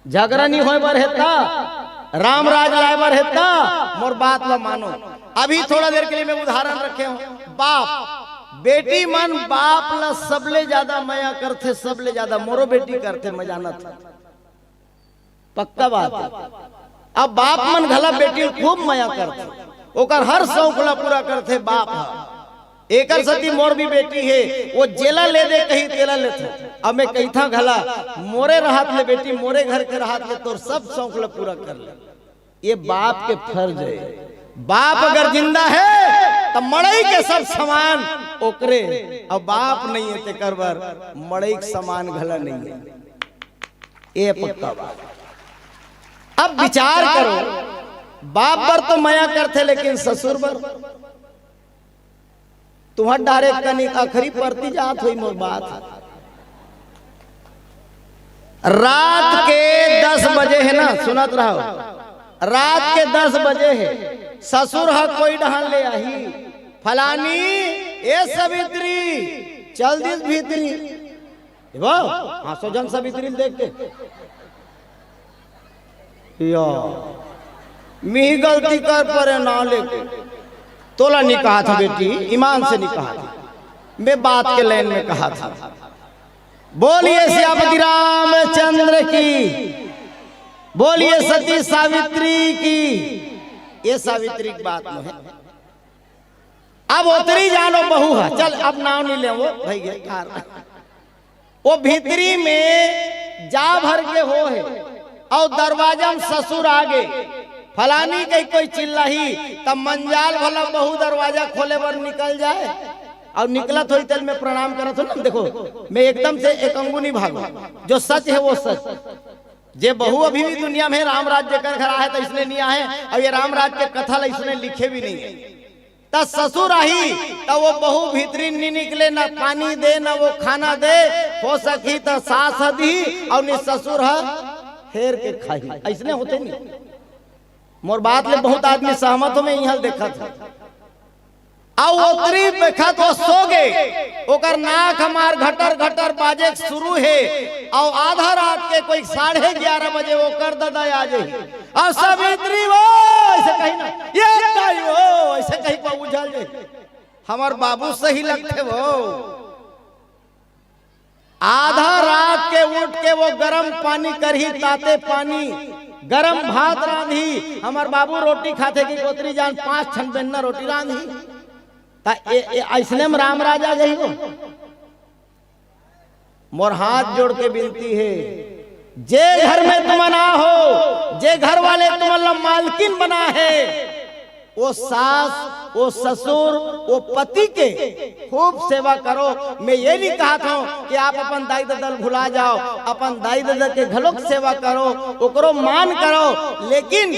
झगरा नी होय बर हे त, राम राज लाय बर हे त, मोर बात ल मानो। अभी थोड़ा देर के लिए मैं उदाहरण रखे हंव। बाप, बेटी मन बाप ल सबले ज्यादा मया करथे, सबले ज्यादा मोरो बेटी करथे, मैं जानत हंव। पक्का बात हे। अब बाप मन घला बेटी ल खूब मया करथे, ओकर हर सौंख ला पूरा करथे बाप ह। एकर सेती मोर भी बेटी हे, वो जेला ले दे कही तेला लेथे। अब मैं कहिथंव घला, मोरे रहत ले बेटी, मोरे घर के रहत ले तोर सब सौंख ला पूरा कर ले। ये बाप के फर्ज हे। बाप अगर जिंदा हे त मड़ई के सब सामान ओकरे, अउ बाप नहीं हे तेकर बर मड़ई के सामान घला नहीं हे। ये पक्का बात। अब विचार करो, बाप बर तो मया करथे, लेकिन ससुर बर तुंहर डारे कनिक अखरी परती जात होही मोर बात। रात के दस बजे हे ना, सुनत रहो, रात के दस बजे हे, ससुर ह कोई डहन ले आही, फलानी, ए सवित्री, चल दिस भीतरी। ए बा, हाँसो झन सब भीतरी ल देख के। या, मिही गलती कर परे ना लेके। तोला नी कहा था बेटी, ईमान से नी कहा था। मैं बात के लाइन में कहा था। बोलिए सियापति रामचंद्र की, बोलिए सती सावित्री की। ये सावित्री की बात में है। अब ओतरी जानो बहू है, चल अब नाव नहीं ले वो भैया कार। वो भीतरी में जा भर के हो है और दरवाजा में ससुर आगे, फलानी कहीं कोई चिल्लाही, तब मंजाल भला बहू दरवाजा खोले बर निकल जाए और निकलत होई तेल में प्रणाम करत हो ना। देखो, मैं एकदम से एक अंगुनी भागो, जो सच है वो सच। जे बहू अभी भी दुनिया में राम राज्य कर घर आहे तो इसने नहीं आहे, और ये राम राज्य के कथा ला इसने लिखे भी नहीं है। त ससुर आही त वो बहू भीतरी नी निकले, ना पानी दे, ना वो खाना दे। हो सकी त सास ह दी और नी ससुर ह हेर के खाही। ऐसने होथे नी। मोर बात ले बहुत आदमी सहमत हो, मैं इहाँ देखत हूँ। अउ ओतरी बेखत वो सो गे, ओकर नाक हमार घटर घटर बाजे शुरू हे। अउ आधा रात के कोई साढ़े ग्यारह बजे ओकर ददा आ जाही। अब सावित्री वो ऐसे कही ना, ये कही वो ऐसे कही पर उझल जाही। हमार बाबू सही लगथे वो। आधा रात के उठ के वो गरम पानी करही, ताते पानी, गरम भात रांधही। हमार बाबू रोटी खाथे कि कोतरी जान पांच ठन बेन्ना रोटी रांधही। त ए, ए, अइसने में राम राजा जही वो। मोर हाथ जोड़ के बिनती हे, जे घर में तुमन आ हो, जे घर वाले तुमन ला मालकिन बना हे, वो सास, वो ससुर, वो पति के खूब सेवा करो। मैं ये नहीं कहत हूँ कि आप अपन दाई ददा ल भुला जाओ, अपन दाई ददा के घलोक सेवा करो, ओकरो मान करो, लेकिन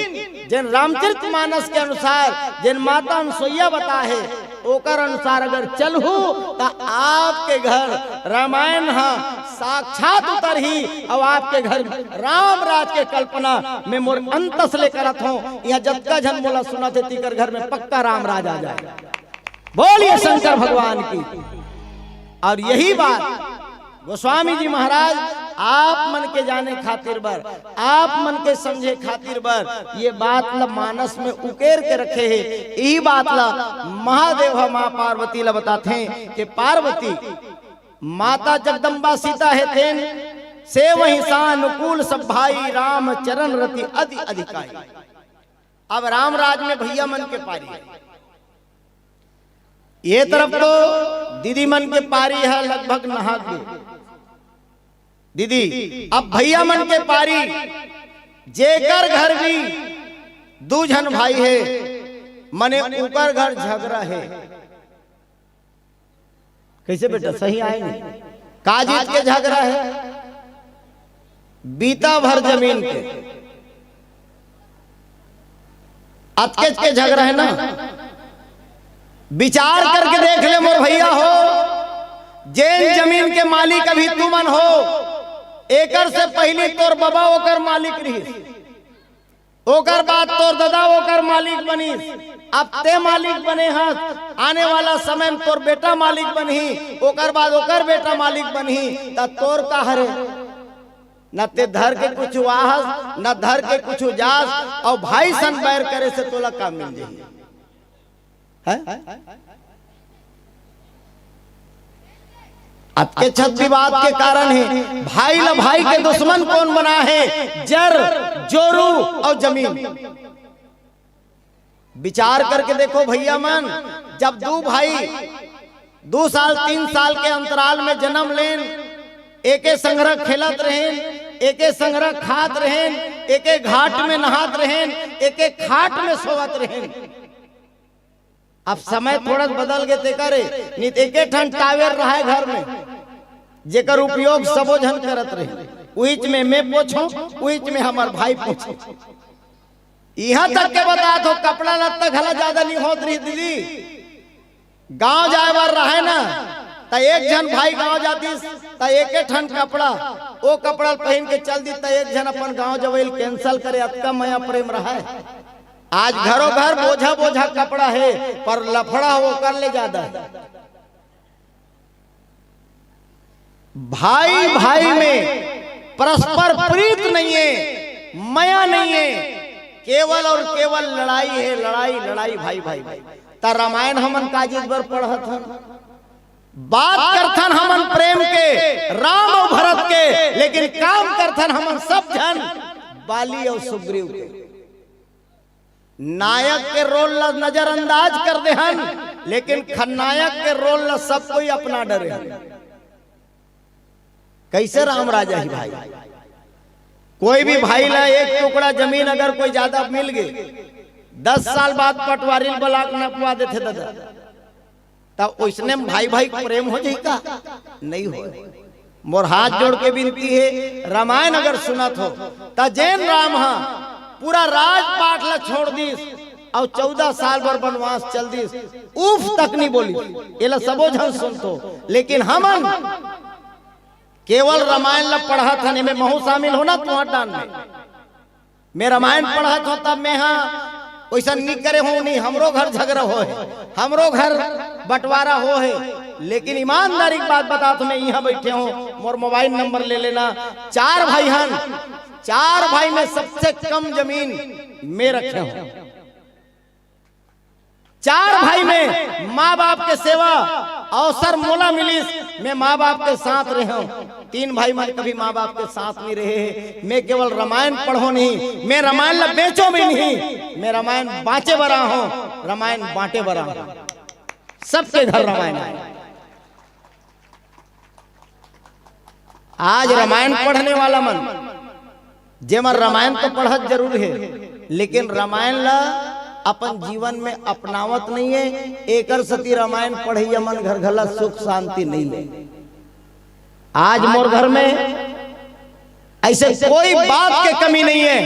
जेन रामचरित मानस के अनुसार जेन माता अनसुईया बताहे, ओकर अनुसार अगर चलहू त आपके घर रामायण ह साक्षात उतरही अउ आपके घर राम राज के कल्पना मैं मोर अंतस ले करत हूँ। इहाँ जतका झन मोला सुनत हे, तीकर घर में पक्का राम राज आ जाए। बोलिए शंकर भगवान की। और यही बात गोस्वामी जी महाराज आप मन के जाने खातिर बर, आप मन के समझे खातिर बर ये बात ल मानस में उकेर के रखे हे। यही बात ल महादेव ह माँ पार्वती ल बताथे कि पार्वती, माता जगदम्बा सीता हे तेन, से वही सानुकूल सब भाई, राम चरण रति अति अधिकाई। अब राम राज में भैया मन के पारी हे। ये तरफ तो दीदी मन के पारी हे, लगभग नहा के। दीदी, अब भैया मन के पारी, जेकर घर भी दू झन भाई हे, मने ऊपर घर झगरा हे। कैसे बेटा, सही आए नहीं? काजित के झगरा हे, बीता भर जमीन के, अतकेच के झगरा हे ना। विचार करके देख ले मोर भैया हो, जेन जमीन के मालिक अभी तुमन हो, एकर से पहली तोर बबा ओकर मालिक रहिस, ओकर बाद तोर ददा ओकर मालिक बनिस, अब ते मालिक बने हस, आने वाला समय में तोर बेटा मालिक बनही, ओकर बाद ओकर बेटा मालिक बनही, त तोर का हरे? न ते धर के कुछ आहस, न धर के कुछ जास, अउ भाई सन बैर करे से तोला का मिल जाही? हैं? अतके छत विवाद के कारण हे, भाई ल भाई के दुश्मन कोन बना हे? जर, जोरू अउ जमीन। विचार करके देखो भैया मन, जब दू भाई दू साल तीन साल के अंतराल में जन्म लेन, एके संघरा खेलत रहेन, एके संघरा खात रहेन, एके घाट में नहात रहेन, एके खाट में सोवत रहेन। अब समय थोड़ा बदल गे तेकर ए, नहीं तो एके ठन टावेर रहे घर में, जेकर उपयोग सबो झन करत रहे। उहिच में मैं पोछो, उहिच में हमर भाई पोछो। इहाँ तक के बतात हो, कपड़ा लत्ता घला ज्यादा नहीं होत रही दीदी। गांव जाए बर रहे ना, त एक झन भाई गांव जातिस, त एके ठन कपड़ा, ओ कपड़ा ल पहिन के चल दी, त एक झन अपन गांव जवई ल cancel करे, अतका मया प्रेम रहे। आज घरो घर बोझा बोझा कपड़ा हे, पर लफड़ा ओकर ले ज्यादा हे। भाई भाई में परस्पर प्रीत नहीं है, मया नहीं है, केवल और केवल लड़ाई है, लड़ाई, लड़ाई, भाई भाई में। त रामायण हमन काजिस बर पढ़त हन, बात करथन हमन प्रेम के, राम और भरत के, लेकिन काम करथन हमन सब झन बाली और सुग्रीव के। नायक के रोल ला नजरअंदाज कर दे हन, लेकिन खलनायक के रोल ला सब कोई अपना डरे हन। कैसे राम राजा ही भाई? कोई भी भाई ला एक टुकड़ा जमीन अगर कोई ज्यादा मिल गए, दस साल बाद पटवारी ब्लॉक नपवा देथे दादा। तब उसने भाई भाई प्रेम हो जाई का? नहीं हो। मोर हाथ जोड़ के विनती है, रामायण अगर सुनत हो, त जेन राम हा पूरा राजपाट ला छोड़ दिस और चौदह साल बर वनवास चल दिस, उफ तक नहीं बोली, एला सबो झन सुनथो। लेकिन हमन केवल रामायण ला पढ़त हन, एमे महू शामिल हो ना तुम्हार दान में। मैं रामायण पढ़त हो तब मैं हा वैसा नहीं करे हो, नहीं हमरो घर झगड़ा होहे, हमरो घर बंटवारा होहे, लेकिन ईमानदारी की बात बतात हो, मैं यहाँ बैठे हूँ, मोर मोबाइल नंबर ले लेना। चार भाई हन, चार भाई में सबसे कम जमीन मैं रखे हूँ। चार भाई में माँ बाप के सेवा अवसर मोला मिलिस, मैं माँ बाप के साथ रहे हूँ। तीन भाई मन कभी माँ बाप के साथ नहीं रहे हैं। मैं केवल रामायण पढ़ो नहीं, मैं रामायण ला बेचो भी नहीं, मैं रामायण बांचे बर आए हूँ, रामायण बांटे बर आए हूँ। सबके घर रामायण आए। आज रामायण पढ़ने वाला मन, जेमन रामायण तो पढ़त जरूर है, लेकिन रामायण ला अपन जीवन में अपनावत नहीं है, एकर सती रामायण पढ़ैया मन घर घर ला सुख शांति नहीं है। आज मोर घर में ऐसे कोई बात के कमी नहीं है।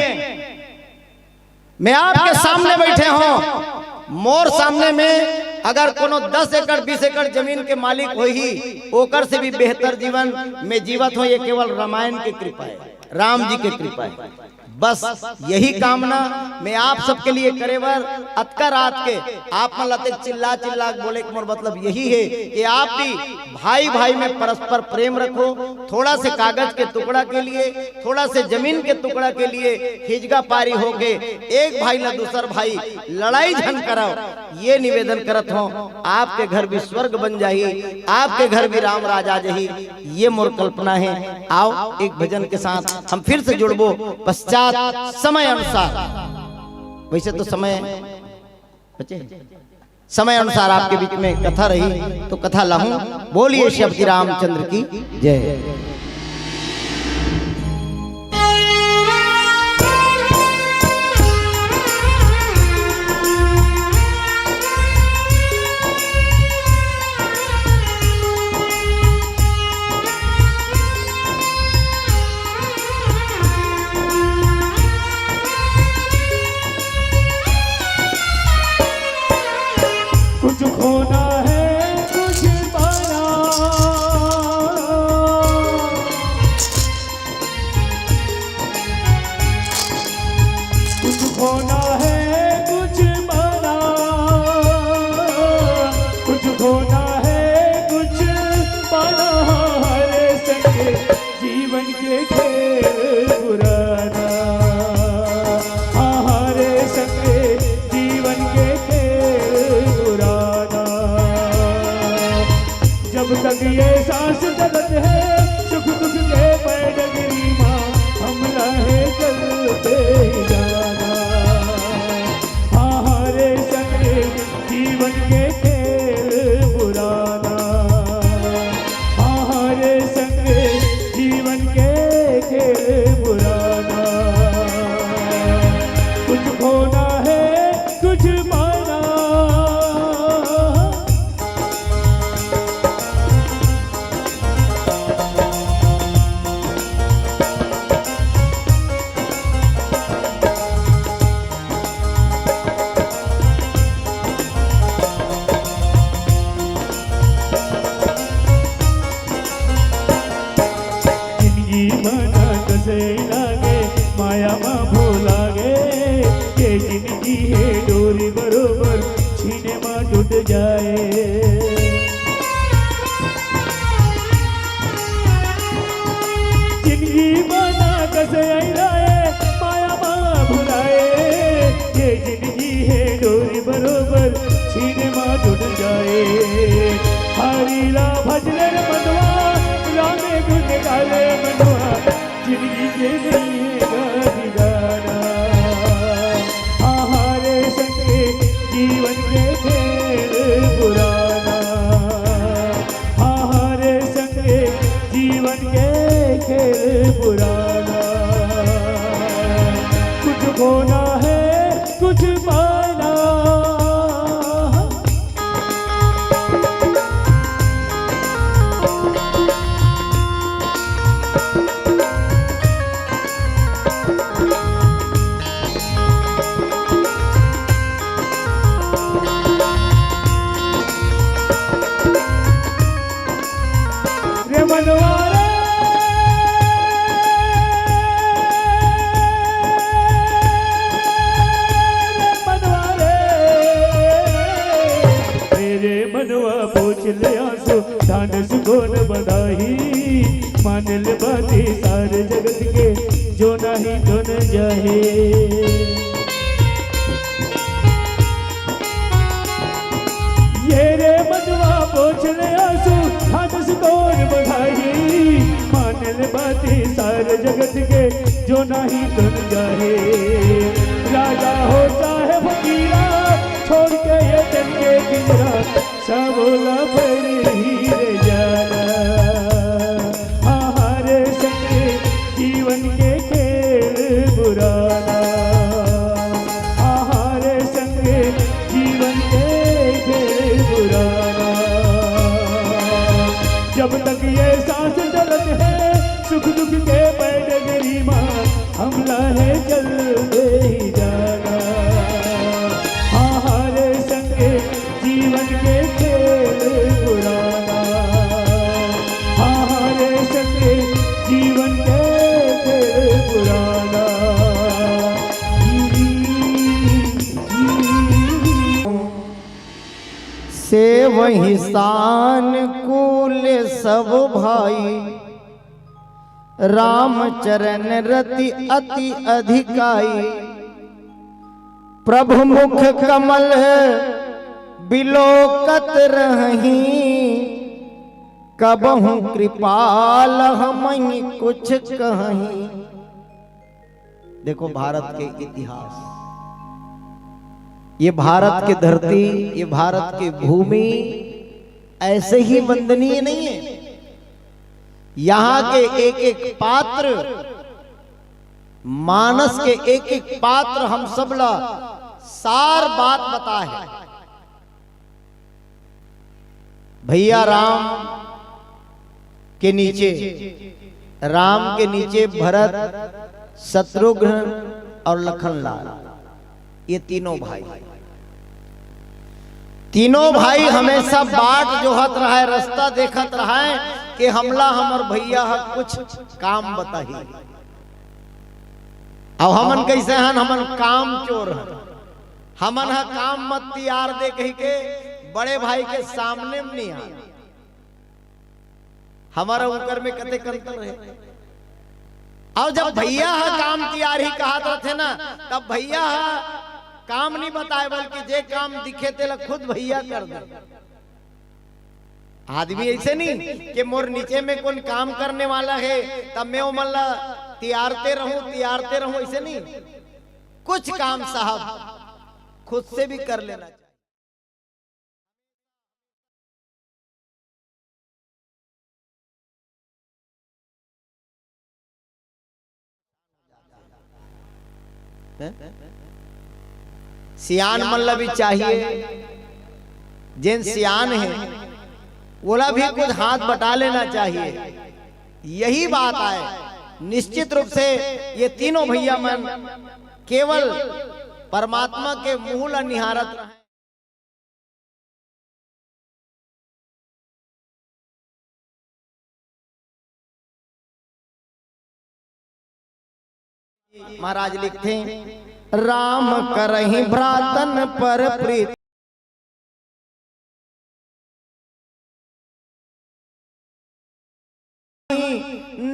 मैं आपके सामने बैठे हूं, मोर सामने में अगर कोनो दस एकड़, बीस एकड़ जमीन के मालिक होही, ओकर से भी बेहतर जीवन मैं जीवत हूं। ये केवल रामायण की कृपा है, राम जी की कृपा है। बस यही कामना मैं आप सबके लिए करे बर अतका रात के आप मन ला अतेक चिल्ला चिल्ला के बोले के मोर मतलब यही है कि आप भी भाई भाई में परस्पर प्रेम रखो। थोड़ा से कागज के टुकड़ा के लिए, थोड़ा से जमीन के टुकड़ा के लिए हिजगा पारी होके एक भाई ला दूसर भाई लड़ाई झन कराओ, ये निवेदन करत हूँ। आपके घर भी स्वर्ग बन जाही, आपके घर भी राम राज आ जाही, ये मोर कल्पना है। आओ एक भजन के साथ हम फिर से जुड़बो पश्चात समय अनुसार। वैसे तो समय बचे, समय अनुसार आपके बीच में कथा रही, तो कथा लाहूं। बोलिए श्री रामचंद्र की जय। कुछ खोना है, कुछ पाना। कुछ खोना है, कुछ पाना। कुछ खोना है, कुछ पाना। हरे संग जीवन के खेल बुराना। हाँ, हरे संग जीवन के खेल बुराना। जब तक ये सांस चलत है, सुख दुख के पैडगरी माँ, हम लहे चलते जाना। हाँ, हरे संग जीवन के खेल बुराना। हाँ, हरे संग जीवन के खेल बुराना। कुछ खोना है, कुछ पाना। जिंदगी भना कसे लागे, माया मा भोला गे, ये जिंदगी है डोरी बरोबर, छीने मा टूट जाए। ये नहीं है गाड़ी गाना, आहार संगे जीवन के खेल पुराना। आहार संगे जीवन के खेल पुराना। कुछ खोना है, कुछ पाना। रे मनवा रे, रे मनवा रे, मेरे मनवा पोंछ ले आंसू, ढांढस कोन बंधाही। मान ले बाती सारे जगत के, जो नाही तो न जाहे। ये रे मनवा पोंछ ले आंसू, ढांढस कोन बंधाही। मान ले बाती सारे जगत के, जो नाही तो न जाहे। राजा हो चाहे फकीरा, छोड़ के ये तन के पिंजरा, सब ला पड़ी ही रे जाना। आहार संगे जीवन के खेल पुराना, आहार संगे जीवन के खेल पुराना। जब तक ये सांस चलत है, सुख दुख के पैडगरी मा, हमला है चलते ही जाना। आहार संगे जीवन के खेल पुराना, आहार संगे जीवन के खेल पुराना। सेवहि सानुकूल सब भाई, रामचरण रति अति अधिकाई। प्रभु मुख कमल बिलोकत रहहीं, कबहु कृपाल हमहि कुछ कहहीं। देखो भारत के इतिहास, ये भारत की धरती, ये भारत की भूमि ऐसे ही वंदनीय नहीं है। यहाँ के एक एक पात्र, मानस के एक एक पात्र हम सब ला सार बात बताए। भैया राम के नीचे, राम के नीचे भरत, शत्रुघ्न और लखन लाल, ये तीनों भाई, तीनों भाई हमेशा बाट जोहत रहय, रास्ता देखत रहय कि हमला हमर भैया ह कुछ काम बताही। अब हमन कैसे हन, हमन काम चोर हन, हमन ह काम मत तियार दे कहि के बड़े भाई के सामने में नहीं आन। हमारा उनकर में कतेक अंतर है। और जब भैया ह काम तियार ही कहत रहथे ना, तब भैया ह काम नहीं बताए, बल्कि जे काम दिखे तेला खुद भैया कर दे। आदमी ऐसे नहीं कि मोर नीचे में कौन काम करने वाला है, तब मैं ओमन ला तियारते रहूं, तियारते रहूं, ऐसे नहीं। कुछ काम साहब खुद से भी कर लेना चाहिए। हैं? सियान मन ला भी चाहिए, जेन सियान है, ओला भी कुछ हाथ बटा लेना चाहिए। यही बात आय। निश्चित रूप से ये तीनों भैया मन केवल परमात्मा के मुंह ला निहारत रहय। महाराज लिखथे, राम करहि भ्रातन पर प्रीत,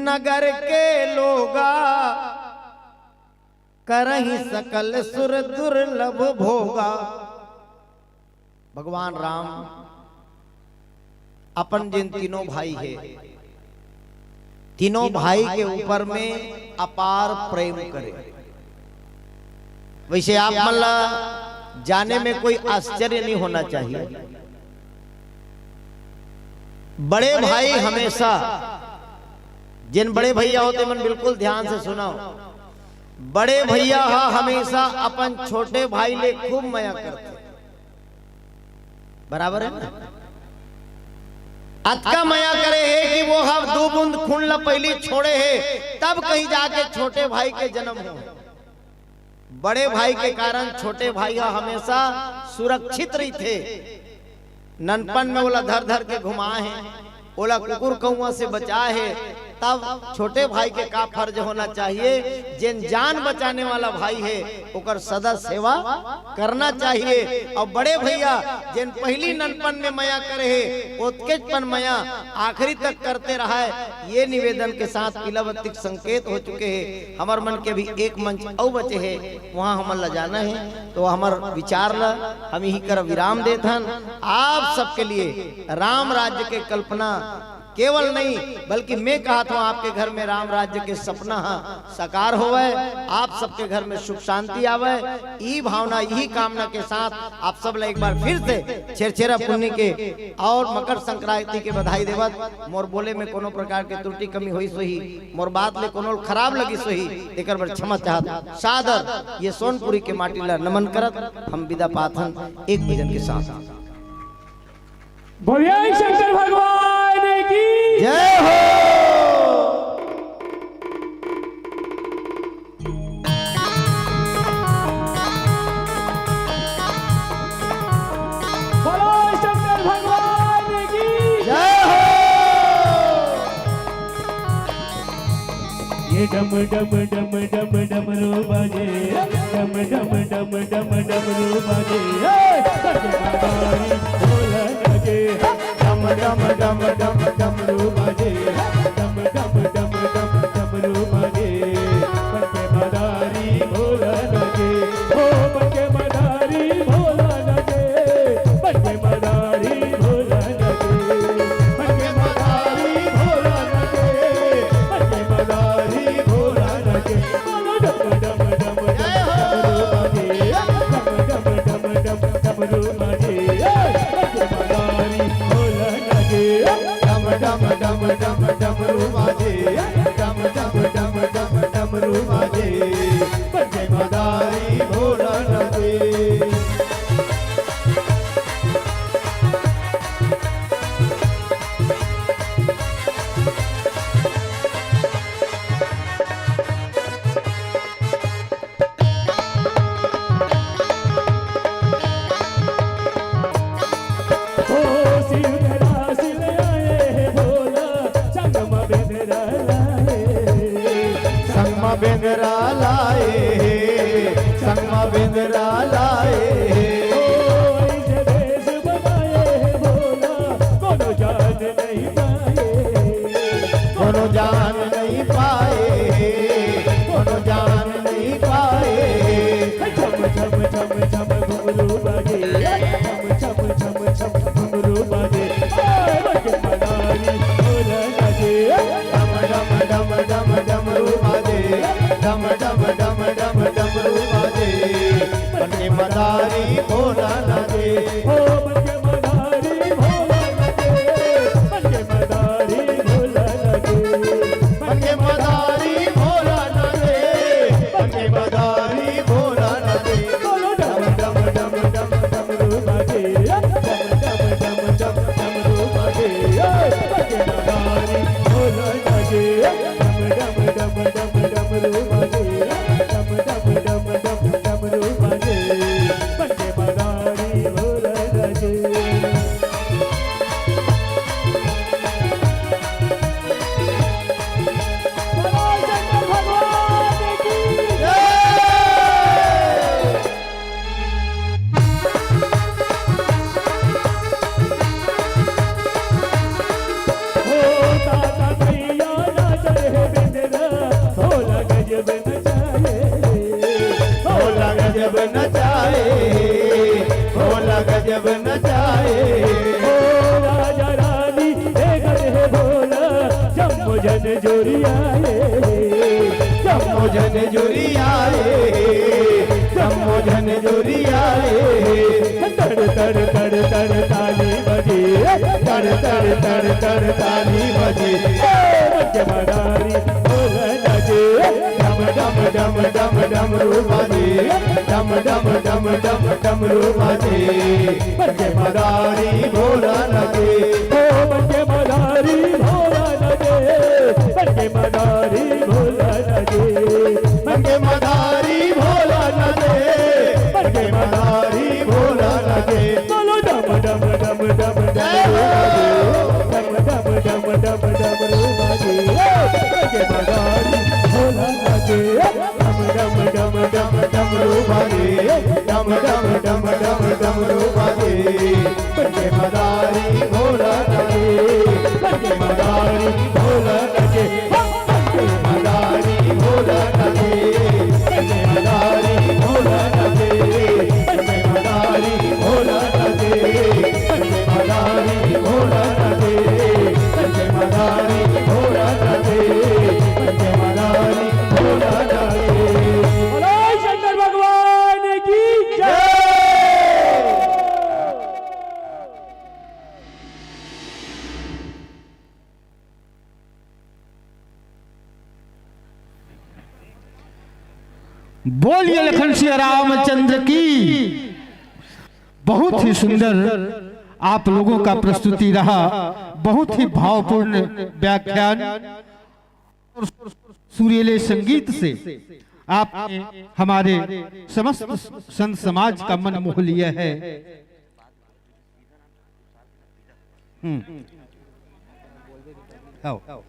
नगर के लोगा, करहि सकल सुर दुर्लभ भोगा। भगवान राम अपन जिन तीनों भाई हे, तीनों भाई के ऊपर में अपार प्रेम करे। वैसे आप मन ला जाने में कोई आश्चर्य नहीं होना चाहिए। बड़े भाई हमेशा, जिन बड़े भैया होते मन बिल्कुल ध्यान से सुनव, बड़े भैया ह हमेशा अपन छोटे भाई ले खूब मया करथे। बराबर है ना? अतका मया करे हे कि वो ह दू बूंद खून ला पहिली छोड़े हे, तब कहीं जाके छोटे भाई के जन्म हो। बड़े भाई के कारण छोटे भाई ह हमेशा सुरक्षित रहिथे। ननपन में ओला धर धर के घुमाए हे, ओला कुकुर कौआ से बचाए हे, तब छोटे भाई के का फर्ज होना चाहिए? जेन जान बचाने वाला भाई हे, ओकर सदा सेवा करना चाहिए। और बड़े भैया जेन पहली ननपन में मया करे हे, ओतकेच पन मया आखिरी तक करते रहे। ये निवेदन के साथ पीलावती के संकेत हो चुके हे। हमर मन के भी एक मंच अउ बचे हे, वहाँ हमन ला जाना हे। तो हमर विचार ला हम यही कर विराम देत हन। आप सबके लिए राम राज्य के कल्पना केवल नहीं, बल्कि मैं कहत हूँ, आपके घर में राम राज्य के सपना ह साकार होवय, आप सबके घर में सुख शांति आवय, ई भावना, यही कामना के साथ आप सब ला एक बार फिर से छेरछेरा पुन्नी के और मकर संक्रांति के बधाई देवत, मोर बोले में कोनो प्रकार के त्रुटि कमी होइस होही, मोर बात ले कोनो खराब लगिस होही, तेकर बर क्षमा चाहत, सादर ये सोनपुरी के माटी ला नमन करत हम विदा पाथन एक भजन के साथ। बोलिए शंकर भगवान की। जय हो। बोलो शंकर भगवान की। जय हो। ये डम डम डम डम डमरू बाजे, डम डम डम डम डमरू बाजे, हे! डम डम डम डम डमरू बाजे, डम डम डम डम डमरू बाजे, डम डम डम डम डमरू बाजे, बन के मदारी भोला नाचे, ओ बन के मदारी भोला नाचे, बन के मदारी भोला नाचे, बन के मदारी भोला नाचे, बन के मदारी भोला नाचे। डम डम डम डम डमरू बाजे, डम डम डम डम डमरू बाजे, बन के मदारी भोला नाचे। डम डम डम डम डमरू बाजे, डम डम डम डम डमरू बाजे, बन के मदारी भोला नाचे। ओ शिव धरा शिव आए हे भोला, संग म बेंदरा लाए। संग म बेंदरा लाए हे, संग म बेंदरा लाए हे। ओ ऐसे भेष बनाए हे भोला, कोनो जान नहीं पाए। कोनो जान नहीं पाए हे, कोनो जान नहीं पाए हे। छम छम छम छम घुंघरू बाजे, छम छम छम छम घुंघरू बाजे। ओए बन के मदारी भोला नाचे। डम डम डम डम डमरू बाजे, डम डम डम डम डमरू बाजे। बन के मदारी भोला नाचे। ओ बन के मदारी भोला नाचे, बन के मदारी भोला नाचे। बन के मदारी भोला नाचे, बन के मदारी भोला नाचे। बोलो डम डम डम डम डमरू बाजे, डम डम डम डम डमरू बाजे। बन के मदारी भोला नाचे, डम डम डम डम डमरू बाजे, डम डम डम डम डमरू बाजे। बन के मदारी भोला नाचे। बोलो शंकर भगवान की। जय। ओ ताता भैया नाच रहे बिंदरा, भोला गजब नचाए। भोला गजब नचाए, भोला गजब नचाए। ओ राजा रानी देखत हे भोला, जम्मो झन जोरियाए। जम्मो झन जुरियाए हे, जम्मो झन जुरियाए हे। तड़ तड़ तड़ तड़ ताली बजे, तड़ तड़ तड़ तड़ ताली बजे। ए, बजे मदारी ढोल बजे, डम डम डम डम डमरू बजे, डम डम डम डम डमरू बजे। बजे मदारी भोला लगे, ओ बजे मदारी भोला लगे, बजे मदारी भोला लगे, बजे मदारी भोला लगे, बजे मदारी भोला लगे। बोलो डम डम डम डम डम जय हो। डम डम डम डम डम रू बाजे, बजे मदारी भोला लगे। डम डम डम डम डमरू बाजे, डम डम डम डम डमरू बाजे। बजे मदारी भोला लगे, बजे मदारी भोला लगे, बजे मदारी भोला लगे, बजे मदारी भोला लगे, बजे मदारी भोला लगे, बजे मदारी भोला लगे, बजे मदारी भोला लगे, बजे मदारी भोला लगे। बोलो शंकर भगवान की जय। बोलिए लखन सिया रामचंद्र की। बहुत ही सुंदर आप लोगों का प्रस्तुति रहा, बहुत ही भावपूर्ण व्याख्यान और सुरीले संगीत से आपने हमारे समस्त संत समाज का मन मोह लिया है। हम्म। आओ।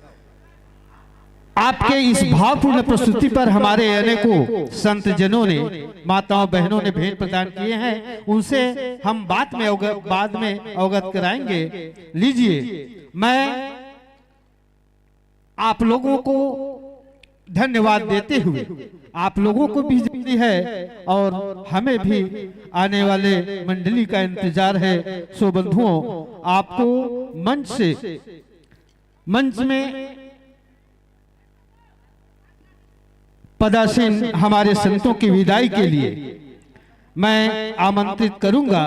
आपके इस भावपूर्ण प्रस्तुति पर हमारे अनेकों संत जनों ने, माताओं बहनों ने भेंट प्रदान किए हैं, उनसे हम बाद में अवगत, बाद में अवगत कराएंगे। लीजिए, मैं आप लोगों को धन्यवाद देते हुए आप लोगों को भी दी है और हमें भी आने वाले मंडली का इंतजार है। सो बंधुओं, आपको मंच से, मंच में पदासीन हमारे संतों की विदाई के लिए मैं आमंत्रित करूंगा